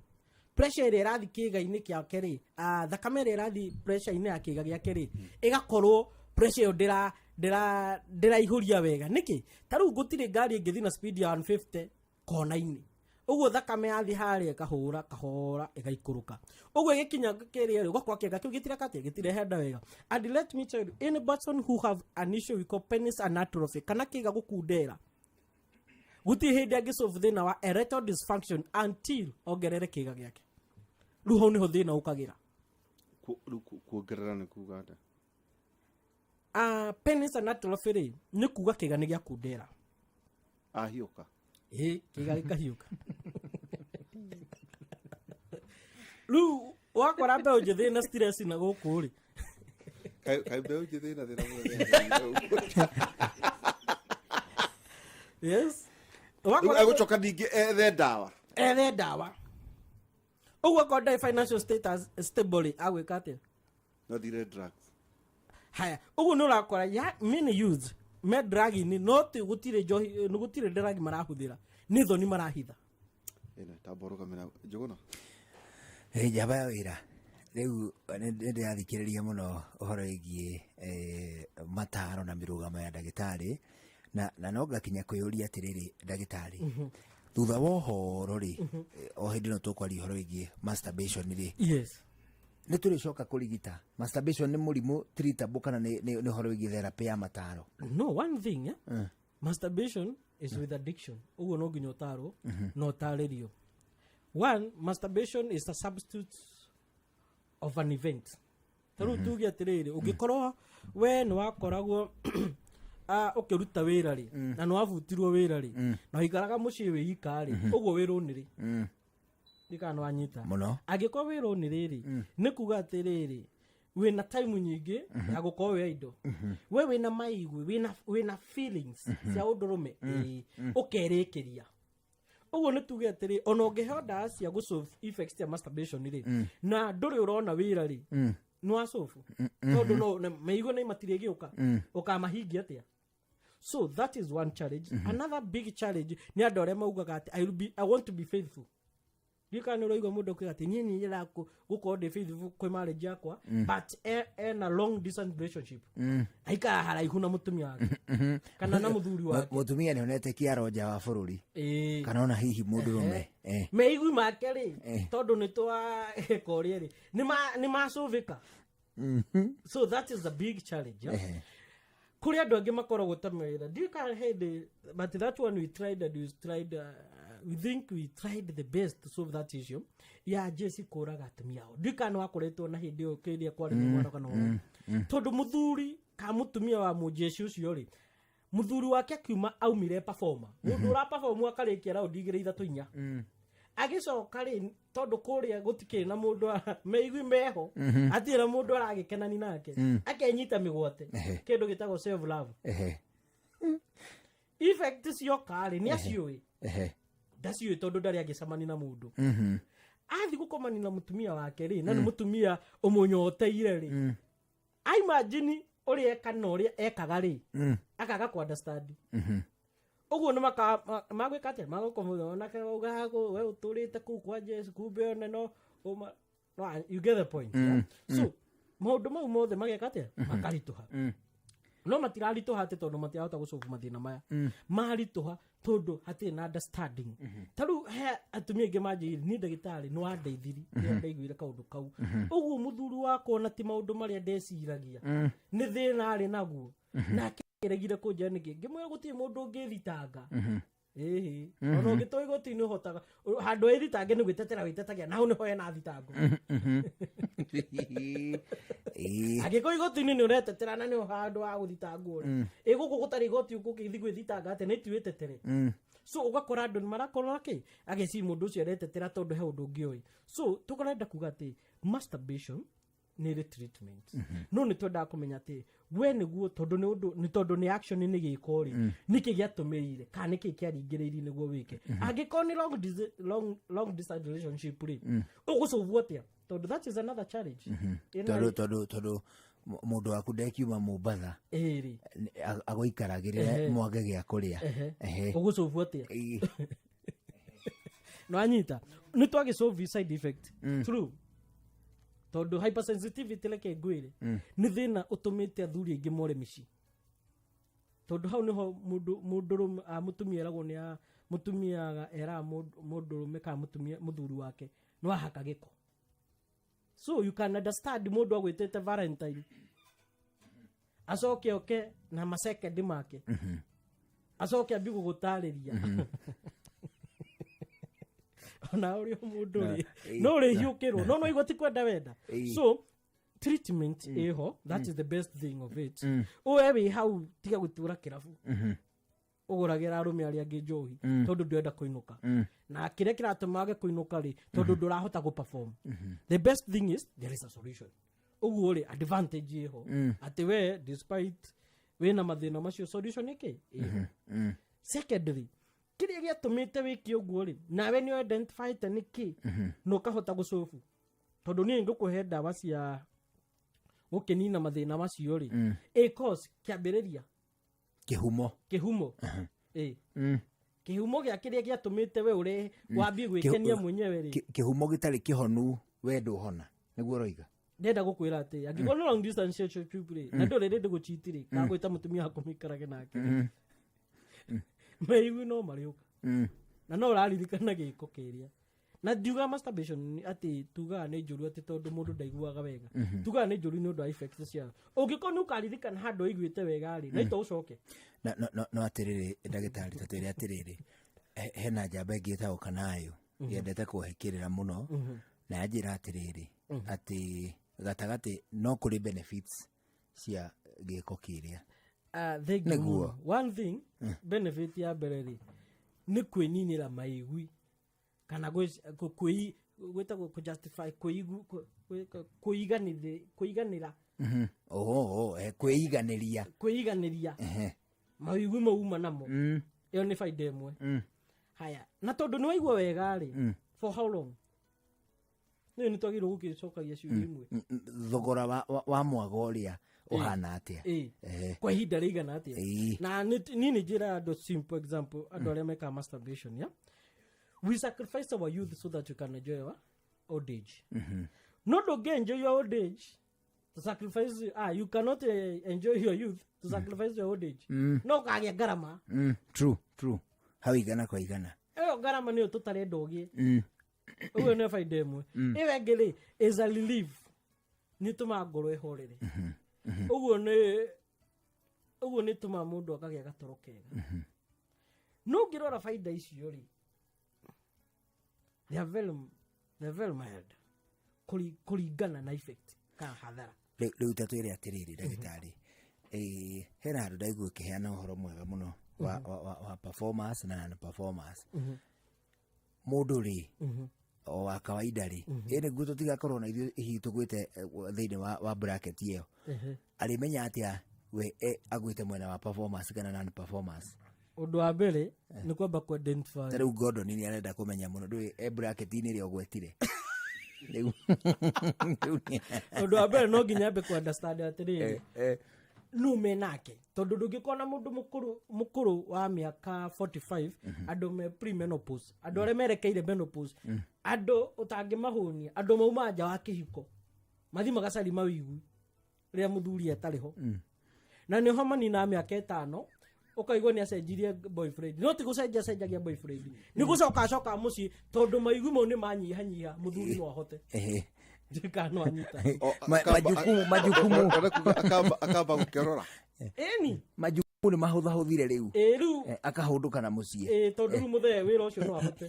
pressure ĩrĩa ĩrathiĩ kĩga-inĩ kĩake rĩ, thakame ĩrĩa ĩrathiĩ pressure-inĩ ya kĩga gĩake rĩ, ĩgakorwo pressure ĩyo ndĩraihũria wega. Nĩkĩ? Ta rĩu gũtirĩ ngari ĩngĩthiĩ na speed ya 150 kona-inĩ. Ũguo thakame yathiĩ harĩa ĩkahũra kahora, ĩgaikũrũka. Ũguo ĩgĩkinya kĩrĩa rĩ, ũgakora kĩga kĩu gĩtireka atĩa, gĩtirehenda wega. And let me tell you, any person who have an issue we call penis anatrophy kana kĩga gũkundera, gũtirĩ hĩndĩ angĩsolve thĩna wa erectile dysfunction until ongerere kĩga gĩake. Rĩu hau nĩho thĩna ũkagĩra. Rĩu kuongerera nĩ kuga atĩa? Penis anatrophy rĩ, nĩ kuga kĩga nĩ gĩakundera. Ahiũka. Ĩ, kĩga gĩkahiũka. Rĩu wakora mbeũ njĩthĩ na stress na gũkũ rĩ. Kaĩ mbeũ njĩthĩ na thĩna mũnene? Yes. Rĩu Wakora egũcoka ningĩ ethe ndawa. Ethe ndawa. Ũguo akorwo ndarĩ financial status stable rĩ, agwĩka atĩa? No thire drugs. Haya, ũguo nĩ ũrakora ya many youth me drug-inĩ, no ti gũtirĩ njohi, nĩ gũtirĩ drug marahũthĩra, nĩ thoni marahitha. Ĩno tamba ũrũgamĩra Njũgũna. Ĩ, njamba ya wĩra, rĩu nĩ ndĩrathikĩrĩria mũno ũhoro wĩgiĩ mataro na mĩrũgamo ya ndagĩtarĩ, na no ngakinya kwĩyũria atĩrĩrĩ, ndagĩtarĩ, thutha wa ũhoro rĩ, o hĩndĩ ĩno tũkwaria ũhoro wĩgiĩ masturbation rĩ, Nĩ tũrĩcoka kũrigita masturbation nĩ mũrimũ treatable kana nĩ ũhoro wĩgiĩ therapy ya mataro? No, one thing, eh? Masturbation is with addiction. Ũguo no nginya ũtarwo na ũtarĩrio. One, masturbation is a substitute of an event. Ta rĩu tuge atĩrĩrĩ, ũngĩkorwo we nĩ wakoragwo ũkĩruta wĩra rĩ, na nĩ wabutirwo wĩra rĩ, na ũikaraga mũciĩ wĩ ika rĩ, ũguo wĩ rũnĩrĩ ndikana nĩ wanyita. Mũno. Angĩkorwo wĩ rũnĩrĩ rĩ, nĩ kuga atĩrĩrĩ, wĩna time nyingĩ ya gũkorwo wĩ indo, we wĩna maigwi, wĩna feelings cia ũndũrũme, ĩĩ, ũkerĩkĩria. Ũguo nĩ tuge atĩrĩ, ona ũngĩheo ndawa cia gũ solve effects cia masturbation rĩ, na ndũrĩ ũrona wĩra rĩ, nĩ wa solve, tondũ no mĩigo nĩ matirĩgĩũka, ũkamahingia atĩa? So that is one challenge. Another big challenge nĩ andũ arĩa maugaga atĩ I want to be faithful. Ndikana nĩ ũraigua mũndũ akiuga atĩ niĩ nĩ nyendaga gũkorwo ndĩ faithful kwĩ marriage yakwa, but ena long distance relationship, aikara haraihu na mũtumia wake kana na mũthuri wake. Mũtumia nĩ onete kĩaro nja wa bũrũri kana ona hihi mũndũrũme. Meigui make rĩ, tondũ nĩ tweka ũrĩa rĩ, nĩ macũvĩka. So that is a big challenge, yeah? Kũrĩ andũ angĩ makoragwo ta mawĩra, ndiũĩ kana hĩndĩ, but that one we tried and we tried, we think we tried the best to solve that issue ya jesi kũraga atumia ao. Ndiũĩ kana nĩ wakoretwo na hĩndĩ ĩyo kĩrĩa kwarĩ na mwana kana ũũ, tondũ mũthuri ka mũtumia wa mũjeshi ũcio rĩ, mũthuri wake akiuma aumire performer, mũndũ ũra perform akarĩkia raundi igĩrĩ, ithatũ, inya, agĩcoka rĩ, tondũ kũrĩa gũtikĩrĩ na mũndũ meigui meho, hatirĩ na mũndũ aragĩkenani nake, akenyita mĩgwate, kĩndũ gĩtagwo self love. Effect cioka rĩ, nĩ aciũĩ? Ndaciũĩ, tondũ ndarĩ agĩcemania na mũndũ. Athi gũkomani na mũtumia wake rĩ, na nĩ mũtumia ũmũnyoteire rĩ, aimagine ũrĩa eka na ũrĩa ekaga rĩ, akaga ku understand. Ũguo nĩ magwĩka atĩa? Magũkũmũra onake auga we ũtũrĩte kũu kwa Jesu, kumbe one no ũma. No, you get the point, yeah? So maũndũ mau mothe mageka atĩa? Makaritũha. No matiraritũha atĩ tondũ matirahota gũcobu mathĩna maya, maritũha tondũ hatirĩ na understanding. Ta rĩu he atumia aingĩ manjĩire, "Niĩ ndagĩtarĩ nĩ wandeithiri rĩrĩa ndaiguire kaũndũ kau ũguo, mũthuri wakwa ona ti maũndũ marĩa ndeciragia nĩ thĩna arĩ naguo, nake aregire kũnjĩra nĩkĩ." Ngĩmwĩra gũtirĩ mũndũ ũngĩthitanga. Ĩhĩ, ona ũngĩtwo igoti-inĩ, ũhotaga handũ ĩthitange nĩ gwĩtetera wĩtetagia, na hau nĩho hena thitango. Angĩkorwo igoti-inĩ nĩ ũretetera na nĩho handũ ha gũthitangwo rĩ, ĩ gũkũ gũtarĩ igoti ũgũkĩthi gwĩthitanga atĩa? Nĩ ti wĩtetere. So ũgakora andũ nĩ marakorwo akĩ ageci mũndũ ũcio aretetera tondũ he ũndũ ũngĩ oĩ. So tũkarenda kuga atĩ masturbation nĩ ĩrĩ treatment, no nĩ twendaga kũmenya atĩ we nĩguo, tondũ nĩ ũndũ, nĩ tondũ nĩ action, nĩ gĩko rĩ, nĩkĩ gĩatũmĩire kana nĩkĩ kĩaringĩrĩirie nĩguo wĩke? Angĩkorwo nĩ long distance relationship rĩ, ũgũcũvwo atĩa? Tondũ that is another challenge. Tondũ mũndũ waku ndekiuma Mombatha Ĩrĩ agũikaragĩrĩra mwage gĩa kũrĩa. Ũgũcũvwo atĩa? No anyita nĩ twagĩsolve side effect true, tondũ hypersensitivity, reke ngwĩre, nĩ thĩna ũtũmĩte athuri aingĩ more mĩciĩ, tondũ hau nĩho mũndũ mũndũrũme, mũtumia eragwo nĩ mũtumia eraga mũndũrũme kana mũtumia mũthuri wake nĩ wahaka gĩko. So you can understand mũndũ agwĩtĩte Valentine, acoke oke na masekendi make, acoke ambie gũgũtarĩria ona ũrĩa mũndũ rĩ, no ũrĩhiũkĩrwo, no no igua ti kwenda wenda. So treatment ĩho, that is the best thing of it. Ũwe wĩ hau, tiga gũtura kĩrabu ũgũragĩra arũme arĩa angĩ njohi tondũ ndũrenda kũinũka, na kĩrĩa kĩratũma wage kũinũka rĩ, tondũ ndũrahota gũ perform. The best thing is there is a solution. Ũguo rĩ, advantage ĩho atĩ we despite wĩna mathĩna macio, solution ĩkĩ ĩho. Secondly, kĩrĩa gĩatũmĩte wĩke ũguo rĩ, nawe nĩ identifyte nĩ kĩ na ũkahota gũcobu, tondũ niĩ ngũkũhe ndawa cia gũkĩnina mathĩna macio rĩ, ĩ cause kĩambĩrĩria. Kĩhumo. Kĩhumo, ĩ kĩhumo gĩa kĩrĩa gĩatũmĩte we ũrehe wambie gwĩkenia mwenyewe rĩ. Kĩhumo gĩtarĩ kĩhonu, we ndũhona, nĩguo ũroiga? Ndenda gũkwĩra atĩ angĩkorwo nĩ long distance relationship rĩ, na ndũrĩ rĩndĩ gũchiti rĩ, kana gwĩta mũtumia waku mũikarage nake, meigu no marĩũka na no ũraririkana gĩko kĩrĩa. Na ndiugaga masturbation atĩ tugaga nĩ njũru atĩ tondũ mũndũ ndaiguaga wega. Tugaga nĩ njũru nĩ ũndũ wa effects ciayo. Ũngĩkorwo nĩ ũkaririkana handũ ũiguĩte wega rĩ, na ito ũcoke. Na no atĩrĩrĩ, ndagĩtarĩ, ta twĩre atĩrĩrĩ, hena njamba ĩngĩ ĩtagwo Kanayo yendete kũhe kĩrĩra mũno, na yanjĩra atĩrĩrĩ, atĩ gatagatĩ no kũrĩ benefits cia gĩko kĩrĩa. Thank you Nĩguo. Mũno. One thing, benefit ya mbere rĩ, nĩ kwĩninĩra maigui kana gwĩtagwo kũ-justify, kũiganĩra. Oho, kwĩiganĩria. Kwĩiganĩria mawĩigui mau uma namo. Ĩyo nĩ baida ĩmwe. Haya, na tondũ nĩ waigua wega rĩ, for how long? Nĩ nĩ twagĩrĩirwo gũgĩcokagia ciũria imwe. Thogora wa mwago ũrĩa ũhana atĩa? Ĩ. Kwa ihinda rĩigana atĩa? Na niĩ nĩ njĩraga andũ, simple example, andũ arĩa mekaga masturbation, yeah? We sacrifice our youth so that we can enjoy our old age. No ndũngĩ enjoy your old age to sacrifice, you cannot enjoy your youth to sacrifice your old age. No ũkagĩa ngarama. True, hau igana kwa igana. Ĩyo ngarama nĩyo tũtarenda ũgĩe. Ũguo nĩ baida ĩmwe. Ĩyo ĩngĩ rĩ, is a relief, nĩ tũmaga ngoro ĩhorere. Ũguo nĩ tũmaga mũndũ akagĩa gatoro kega. No ũngĩrora baida icio rĩ, they are very mild kũringana na effect kana hathara. Rĩu ta twĩre atĩrĩrĩ, ndagĩtarĩ, hena handũ ndaigua ũkĩheana ũhoro mwega mũno wa performance na non performance. Mũndũ rĩ, o wa kawaida rĩ, ĩ nĩguo tũtigakorwo na ithuĩ hihi tũgwĩte thĩinĩ wa bracket ĩyo, arĩmenya atĩa we agwĩte mwena wa performance kana non performance? Ũndũ wa mbere nĩ kwamba ku identify. Ta rĩu Gordon nĩ arenda kũmenya mũno, ndũĩ e bracket-inĩ ĩrĩa ũgwetire rĩu. Ũndũ wa mbere no nginya ambe ku understand atĩrĩrĩ, nũ me nake, tondũ ndũngĩkorwo na mũndũ mũkũrũ wa mĩaka 45, andũ me pre-menopause, andũ arĩa merekeire menopause, andũ ũtangĩmahũnia, andũ mauma nja wa kĩhiko mathi magacari mawigui rĩrĩa mũthuri atarĩ ho, na nĩho manina mĩaka 5, ũkaigua nĩ acenjirie boyfriend. No ti gũcenjia acenjagia boyfriend, nĩ gũcoka acoka mũciĩ, tondũ maigui mau nĩ manyihanyiha, mũthuri no ahote. Njĩka no anyita. Majukumu. Ũrekuga akamba gũkĩrora. Ĩni. Majukumu nĩ mahũthahũthire rĩu. Ĩ rĩu. Akahũndũka na mũciĩ. Ĩ, tondũ rĩu mũthee wĩra ũcio no ahote.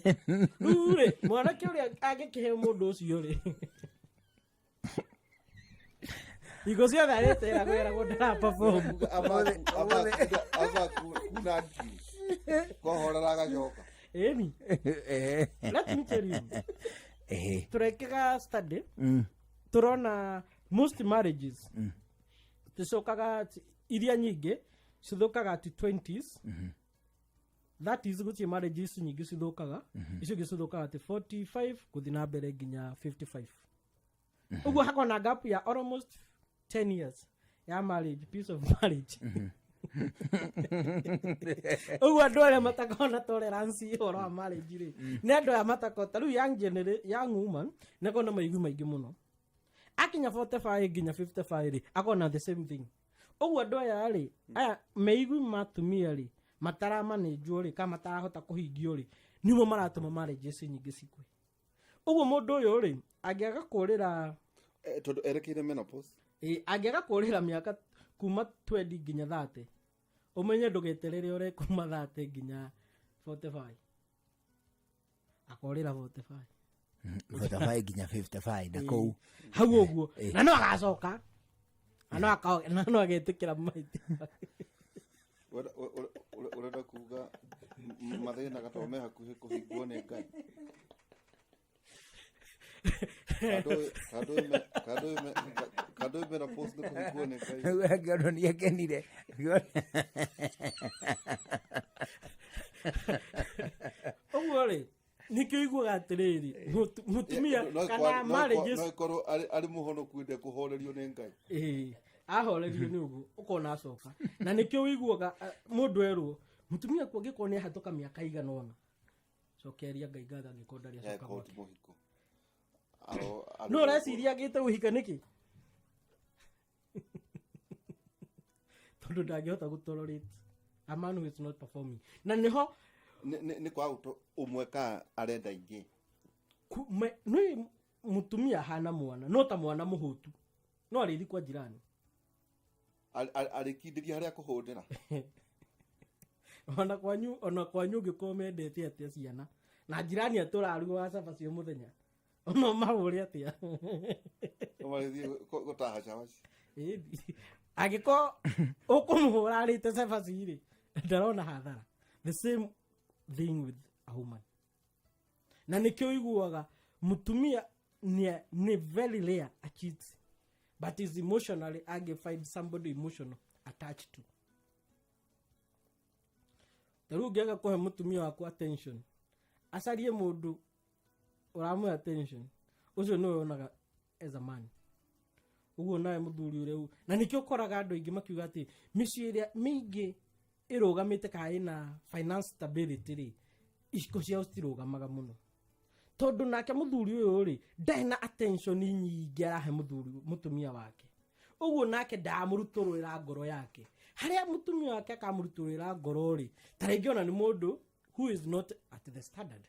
Rĩu rĩ, mwanake ũrĩa angĩkĩhe mũndũ ũcio rĩ, hingo ciothe arĩteragwo eragwo ndara perform. Amba kuna ngiri kohorera agacoka. Ĩni. Let me tell you, tũrekĩga study, tũrona most marriages ticokaga, iria nyingĩ cithũkaga at 20s, 30s. Gũtirĩ marriages nyingĩ cithũkaga. Icio ingĩ cithũkaga at 45 gũthiĩ na mbere nginya 55. Ũguo hakorwo na gap ya almost 10 years ya marriage, peace of marriage. Ũguo andũ arĩa matakoragwo na tolerance ũhoro wa marriage rĩ, nĩ andũ aya matakoragwo ta rĩu young woman nĩ akoragwo na maigui maingĩ mũno. Akinya 45 nginya 55 rĩ, akoragwo na the same thing. Ũguo andũ aya rĩ, aya meigui matumia rĩ, mataramanĩnjwo rĩ, kana matarahota kũhingio rĩ, nĩmo maratũma marriages nyingĩ cikue. Ũguo mũndũ ũyũ rĩ, angĩaga kũrĩra Tondũ erekeire menopause. Ĩ, angĩaga kũrĩra mĩaka kuma 20 nginya 30, ũmenye ndũgeterere ũre kuma 30 nginya 45, akorĩra 45. 45 nginya 55 na kũu. Hau ũguo, na no agacoka na no agetĩkĩra maiti. Ũrenda kuga mathĩna gatoo me hakuhĩ kũhingwo nĩ Ngai. Kandũ ũyũ menopause nĩ kũhingwo nĩ Ngai. Gordon nĩ akenire. Ũguo rĩ, nĩkĩo iguaga atĩrĩrĩ, mũtumia kana marriages No ĩkorwo arĩ mũhonoku ndekũhorerio nĩ Ngai. Ĩĩ, ahorerio nĩ ũguo ũkona acoka, na nĩkĩo ũiguaga mũndũ erwo mũtumia kuo angĩkorwo nĩ ahatũka mĩaka igana ũna, cokeria Ngai ngatho angĩkorwo ndarĩ acoka Eko gwake. ti mũhiko. No ũreciria agĩte ũhika nĩkĩ? Tondũ ndangĩhota gũ tolerate a man who is not performing, na nĩho Nĩ kwaga ũmwe ka arenda ingĩ. Nĩ mũtumia ahana mwana no ta mwana mũhũtu no arĩthi kwa jirani. Arĩkindĩria harĩa kũhũndĩra. Ona kwanyu ũngĩkorwo mendete atĩa ciana na jirani atũraruga cabaci o mũthenya, ona mahũre atĩa. No marĩthiĩ gũtaha cabaci. Ĩĩ, angĩkorwo ũkũmũhũra arĩte cabaci rĩ, ndarona hathara. The same thing with a woman, na nĩkĩo ũiguaga mũtumia nĩ very rare a cheat, but is emotionally angĩ find somebody emotional attached to. Ta rĩu ũngĩaga kũhe mũtumia waku attention, acarie mũndũ ũramũhe attention, ũcio nĩwe wonaga as a man. Ũguo nawe mũthuri ũrĩa na nĩkĩo ũkoraga andũ aingĩ makiuga atĩ mĩciĩ ĩrĩa mĩingĩ ĩrũgamĩte kana ĩna finance stability rĩ, iciko ciao citirũgamaga mũno, tondũ nake mũthuri ũyũ rĩ, ndarĩ na attention nyingĩ arahe mũthuri mũtumia wake. Ũguo nake ndamũrutũrũrĩra ngoro yake. Harĩa mũtumia wake akamũrutũrũrĩra ngoro rĩ, ta rĩngĩ ona nĩ mũndũ who is not at the standard.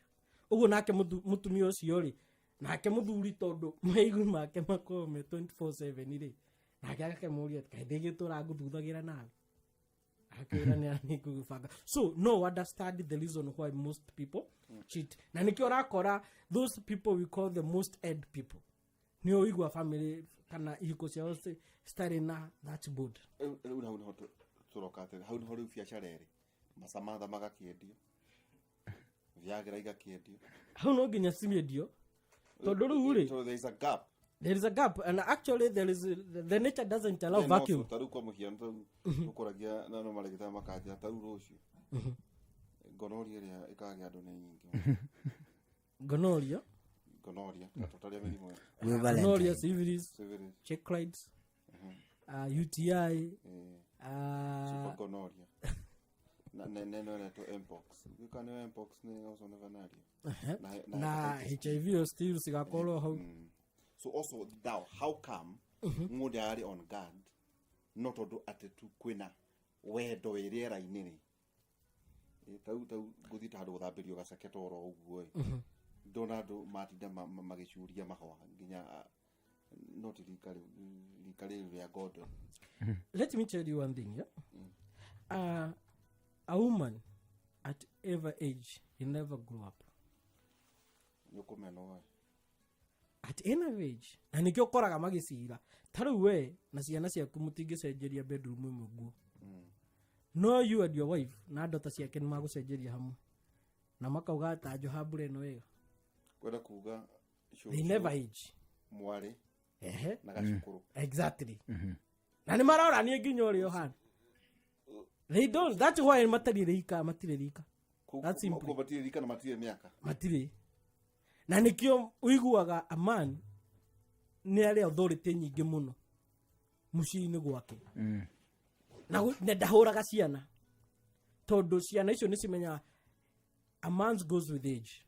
Ũguo nake mũtumia ũcio rĩ, nake mũthuri, tondũ maigu make makoragwo me 24/7 rĩ, nake agakĩmũria, "Kaĩ ndĩgĩtũra ngũthuthagĩra nawe?" Akĩra nĩ ngũgĩbanga. So no understand the reason why most people cheat, na nĩkĩo ũrakora those people we call the most ed people nĩ ũigua family kana ihiko ciao citarĩ na that board. Rĩu hau nĩho tũroka atĩrĩ, hau nĩho rĩu biacara ĩrĩ macamatha magakĩendio, Viagra igakĩendio. Hau no nginya ciendio, tondũ rĩu rĩ, So there is a gap. There is a gap, and actually there is the nature doesn't allow Then vacuum. also, ta rĩu kwa mũhiano, ta rĩu ũkoragia na no marĩgĩtarĩ makanjĩra ta rĩu rũciũ gonorrhea ĩrĩa ĩkagĩa andũ nĩ nyingĩ. Gonorrhea. Gonorrhea tũtaria mĩrimũ ĩyo. Gwĩ Gonorrhea, Valentine. Syphilis, Syphilis, chancroids, UTI, super gonorrhea na neno ĩretwo mpox, gĩka nĩ mpox, nĩ also nĩ venereal na na hepatitis. HIV still cigakorwo hau. So also now, how come mũndũ arĩ on guard, no tondũ atĩ tu kwĩna wendo wĩ rĩera-inĩ rĩ? Ĩ, tau ngũthiĩte handũ gũthambĩrio gaceke toro ũguo ĩ, ndona andũ matinda magĩcuria mahũa nginya no ti rika rĩu, rika rĩrĩ rĩa Gordon. Let me tell you one thing, yeah? A woman at every age, he never grow up. Nĩ ũkũmena we. At any age, na nĩkĩo ũkoraga magĩcira ta rĩu we na ciana ciaku mũtingĩcenjeria bedroom ĩmwe nguo, no you and your wife na ndota ciake nĩ magũcenjeria hamwe na makauga ta njoha mbura ĩno wega. Kwenda kuga They never age. Mwarĩ Ehe. na gacukũrũ. Exactly, na nĩ maroranie nginya ũrĩa ũhana. They don't, that's why matirĩ rika, matirĩ rika. That's simple. Kũu matirĩ rika na matirĩ mĩaka. Matirĩ, na nĩkĩo ũiguaga a man nĩ arĩ authority nyingĩ mũno mũciĩ-inĩ gwake na ndahũraga ciana, tondũ ciana icio nĩ cimenyaga a man goes with age.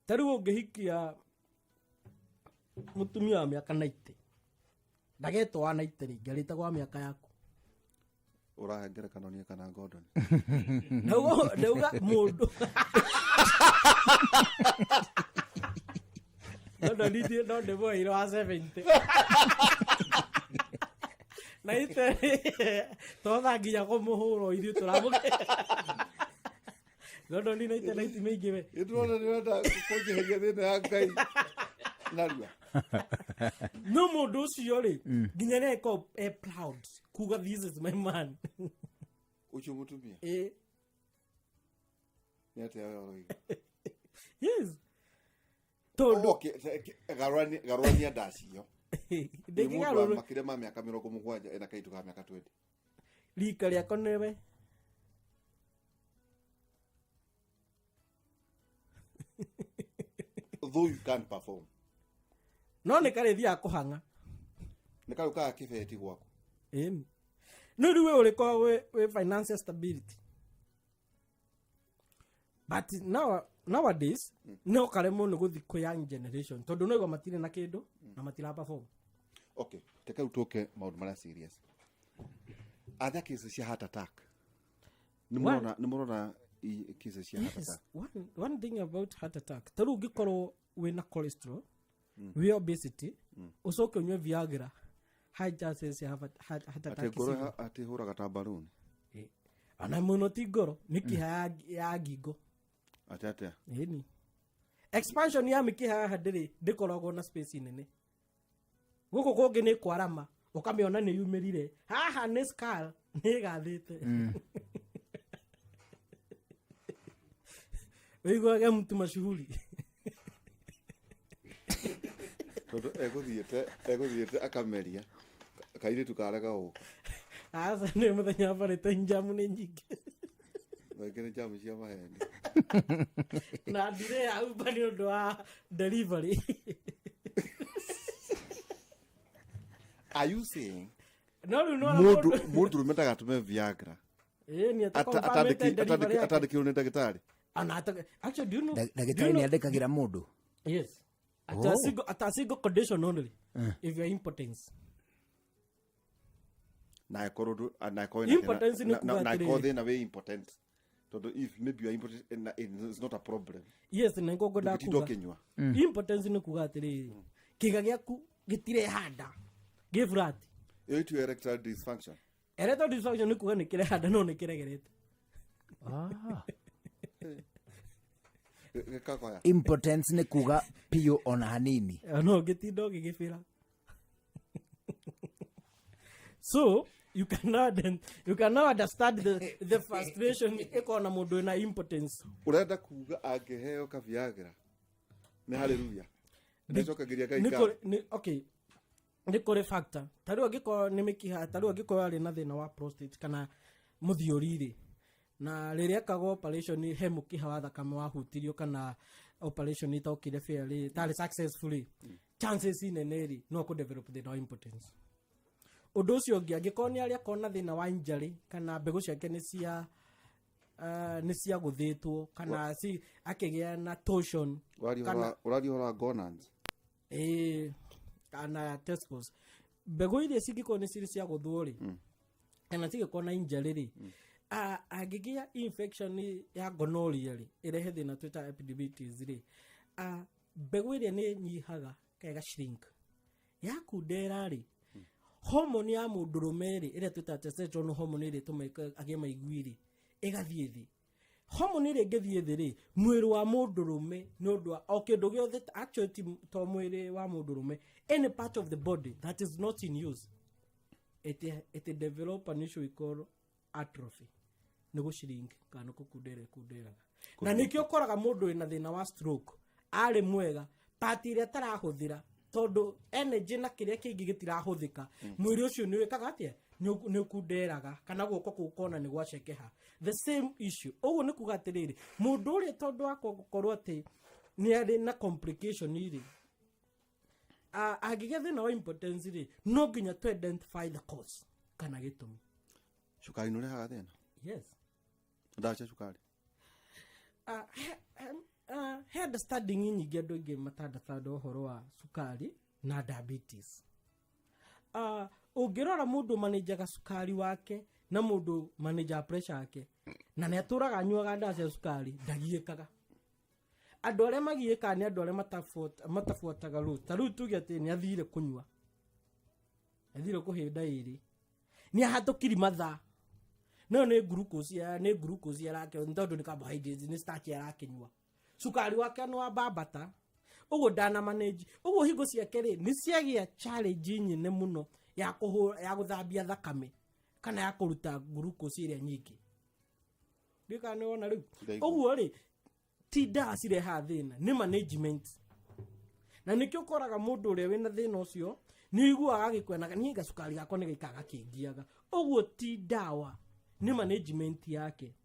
Ta rĩu ũngĩhikia mũtumia wa mĩaka 90, ndagetwo wa 90 rĩngĩ, arĩtagwo wa mĩaka yaku. Ũrahe ngerekano niĩ kana Gordon? Ndauga mũndũ no ndithie no ndĩmũheire wa 70 na ite totha nginya kũmũhũra ithuĩ tũramũke Gordon na ite naiti mĩingĩ we. Ĩndĩrona nĩ ũrenda kũnjeheria thĩna ya Ngai narua. No mũndũ ũcio rĩ, nginya nĩ akorwo e proud kuga, "This is my man." Ũcio mũtumia? Ĩ. Nĩ atĩa we ũroiga? Yes, tondũ Okay, garũrania ndacio. Nĩ mũndũ wa ndĩngĩgarũrũ makĩria ma mĩaka 70 ena kaitũ ka mĩaka 20. Rika rĩakwa nĩwe. Though you can perform. No nĩ karĩthiaga kũhang'a. Nĩ karĩ kaga kĩbeti gwaku. Ĩni no rĩu we ũrĩkorwo wĩ financial stability, but nowadays no karemwo nĩ gũthi kwĩ young generation, tondũ no igua matirĩ na kĩndũ na matira perform. Okay, reke rĩu tũke maũndũ marĩa serious. Are there cases cia heart attack? Nĩ mũrona Cases cia heart Yes, attack. one thing about heart attack, ta rĩu ũngĩkorwo wĩna cholesterol, wĩ obesity, ũcoke ũnyue Viagra, high chances ya heart atĩ attack. ngoro Cigo. Atĩ hũraga ta balloon. Eh, ona mũno ti ngoro, mĩkiha ya ngingo. Atĩ atĩa? Ĩni expansion ya mĩkiha haha ndĩrĩ, ndĩkoragwo na space nene. Gũkũ kũngĩ nĩ kwarama, ũkamĩona nĩ yumĩrire haha, nĩ skull nĩ ĩgathĩte. Wĩiguage mtu mashuhuri. Tondũ egũthiĩte akameria kairĩtu karega gũka. Aca, nĩ mũthenya barĩte njamu nĩ nyingĩ. Maingĩ nĩ jamu cia maheni. Na ndirĩ ya Uber nĩ ũndũ wa delivery. Are you saying No rĩu nĩwona mũndũ mũndũ mũndũrũme ndagatũme Viagra ĩĩ nĩ atakonfirmĩte delivery yake. Atandĩkirwo nĩ ndagĩtarĩ? Ana actually, do you know do you Ndagĩtarĩ nĩ andĩkagĩra mũndũ? Yes. At a single condition only. If you are impotence. Na ĩkorwo na ĩkorwo ĩna Impotence nĩ kuga na ĩkorwo atĩrĩrĩ. thĩna wĩ impotent, tondũ if maybe you are impotent and it's not a problem. Yes, na nĩguo ngwendaga Ndũngĩtinda kuga. ũkĩnyua. Impotence nĩ kuga atĩrĩrĩ, kĩga gĩaku gĩtirehanda, gĩ flat. Ĩyo itio erectile dysfunction? Erectile dysfunction nĩ kuga nĩ kĩrehanda no nĩ kĩregerete. Ah. Gĩkagoya. Impotence nĩ kuga piũ ona hanini? No ũngĩtinda ũgĩgĩbĩra. So you can now understand the frustration ĩkorwo na mũndũ wĩna impotence. Ũrenda kuga angĩheo ka Viagra nĩ haleluya, nĩcokagĩria Ngai Nĩ ngatho? Okay, nĩ kũrĩ factor. Ta rĩu angĩkorwo nĩ mĩkiha, ta rĩu angĩkorwo arĩ na thĩna wa prostate kana mũthiũri rĩ, na rĩrĩa ekagwo operation he mũkiha wa thakame wahutirio, kana operation itokire fairly, tarĩ successfully, chances nene rĩ, no kũ develop thĩna wa impotence. Ũndũ ũcio ũngĩ, angĩkorwo nĩ arĩa akorwo na thĩna wa injury kana mbegũ ciake nĩ cia gũthĩtwo kana ci akĩgĩa na torsion kana Ũraria ũhoro wa gonads? Ĩĩ, kana testicles, mbegũ iria cingĩkorwo nĩ cirĩ cia gũthwo rĩ, kana cigĩkorwo na injury rĩ, angĩgĩa infection ya gonorrhea rĩ, ĩrehe thĩna twĩta epididymitis rĩ, mbegũ ĩrĩa nĩ nyihaga kana ĩga shrink, yakundera rĩ, hormone ya mũndũrũme rĩ, ĩrĩa twĩtaga testosterone hormone, ĩrĩa ĩtũmaga agĩe maigui rĩ, ĩgathiĩ thĩ. Hormone ĩrĩa ĩngĩthiĩ thĩ rĩ, mwĩrĩ wa mũndũrũme, nĩ ũndũ wa o kĩndũ gĩothe, actually ti to mwĩrĩ wa mũndũrũme, any part of the body that is not in use, it develop an issue we call atrophy, nĩ gũshrink kana nĩ kũkundera ĩkunderaga. Na nĩkĩo ũkoraga mũndũ wĩna thĩna wa stroke arĩ mwega, part ĩrĩa atarahũthĩra, tondũ energy na kĩrĩa kĩngĩ gĩtirahũthĩka, mwĩrĩ ũcio nĩ wĩkaga atĩa? Nĩ ũkunderaga, kana guoko kũu kona nĩ gwacekeha, the same issue. Ũguo nĩ kuga atĩrĩrĩ, mũndũ ũrĩa tondũ wa gũkorwo atĩ nĩ arĩ na complication rĩ, angĩgĩa thĩna wa impotence rĩ, no nginya to identify the cause kana gĩtũmi. Cukari nĩ ũrehaga thĩna? Yes. Ndawa cia cukari? He understanding nyingĩ andũ aingĩ mata-understand ũhoro wa cukari na diabetes. Ũngĩrora mũndũ manĩnjaga cukari wake na mũndũ manĩnjaga pressure yake na nĩ atũraga anyuaga ndawa cia cukari, ndagiĩkaga. Andũ arĩa magiĩkaga nĩ andũ arĩa matabuataga rules. Ta rĩu tuge atĩ nĩ athire kũnyua, athire kũhĩnda ĩrĩ, nĩ ahatũkiri mathaa, no nĩ glucose nĩ glucose arake, nĩ tondũ nĩ carbohydrates, nĩ starch arakĩnyua, cukari wake nĩ wambambata ũguo, ndana manage ũguo, hingo ciake rĩ, nĩ ciagĩa challenge nyene mũno ya kũhũra, ya gũthambia thakame kana ya kũruta glucose ĩrĩa nyingĩ. Ndiũĩ kana nĩ wona rĩu. Ndaigua. Ũguo rĩ, ti ndawa cirehaga thĩna, nĩ management. Na nĩkĩo ũkoraga mũndũ ũrĩa wĩna thĩna ũcio nĩ ũiguaga agĩkwenaga, niĩ gacukari gakwa nĩ gaikaraga gakĩngiaga. Ũguo ti ndawa, nĩ management yake.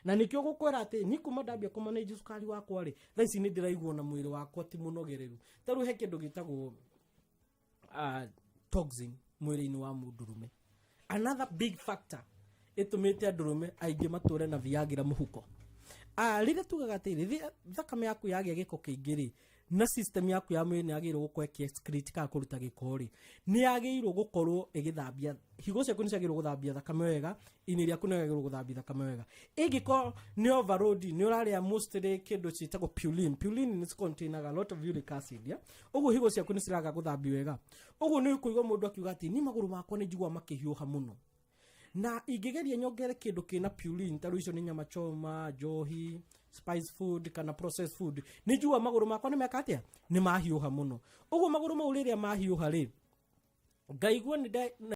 Na nĩkĩo gũkwĩra atĩ niĩ kuma ndambia kũmanage cukari wakwa rĩ, thaa ici nĩ ndĩraigua na mwĩrĩ wakwa ti mũnogereru. Ta rĩu he kĩndũ gĩtagwo toxin mwĩrĩ-inĩ wa mũndũrũme, another big factor ĩtũmĩte andũrũme aingĩ matũre na Viagra mũhuko. Rĩrĩa tugaga atĩrĩ, rĩrĩa thakame yaku yagĩa gĩko kĩingĩ rĩ, Na system yaku ya mwĩrĩ nĩ yagĩrĩirwo gũkorwo ĩkĩ-excrete kana kũruta gĩko rĩ, nĩ yagĩrĩirwo gũkorwo ĩgĩthambia higo ciaku, nĩ ciagĩrĩirwo gũthambia thakame wega, ini rĩaku nĩ rĩagĩrĩirwo gũthambia thakame wega. Ĩngĩkorwo nĩ overload, nĩ ũrarĩa mostly kĩndũ ciĩtagwo purine. Purine nĩ containaga a lot of uric acid, yeah? Ũguo higo ciaku nĩ ciraga gũthambio wega. Ũguo nĩ ũkũigua mũndũ akiuga atĩ ni magũrũ makwa nĩ njiguaga makĩhiũha mũno, na ingĩgeria nyongere kĩndũ kĩna purine, ta rĩu icio nĩ nyama choma, njohi, spice food kana processed food, nĩ njiguaga magũrũ makwa nĩ meka atĩa, nĩ mahiũha mũno. Ũguo magũrũ mau rĩrĩa mahiũha rĩ, ngaigua nĩ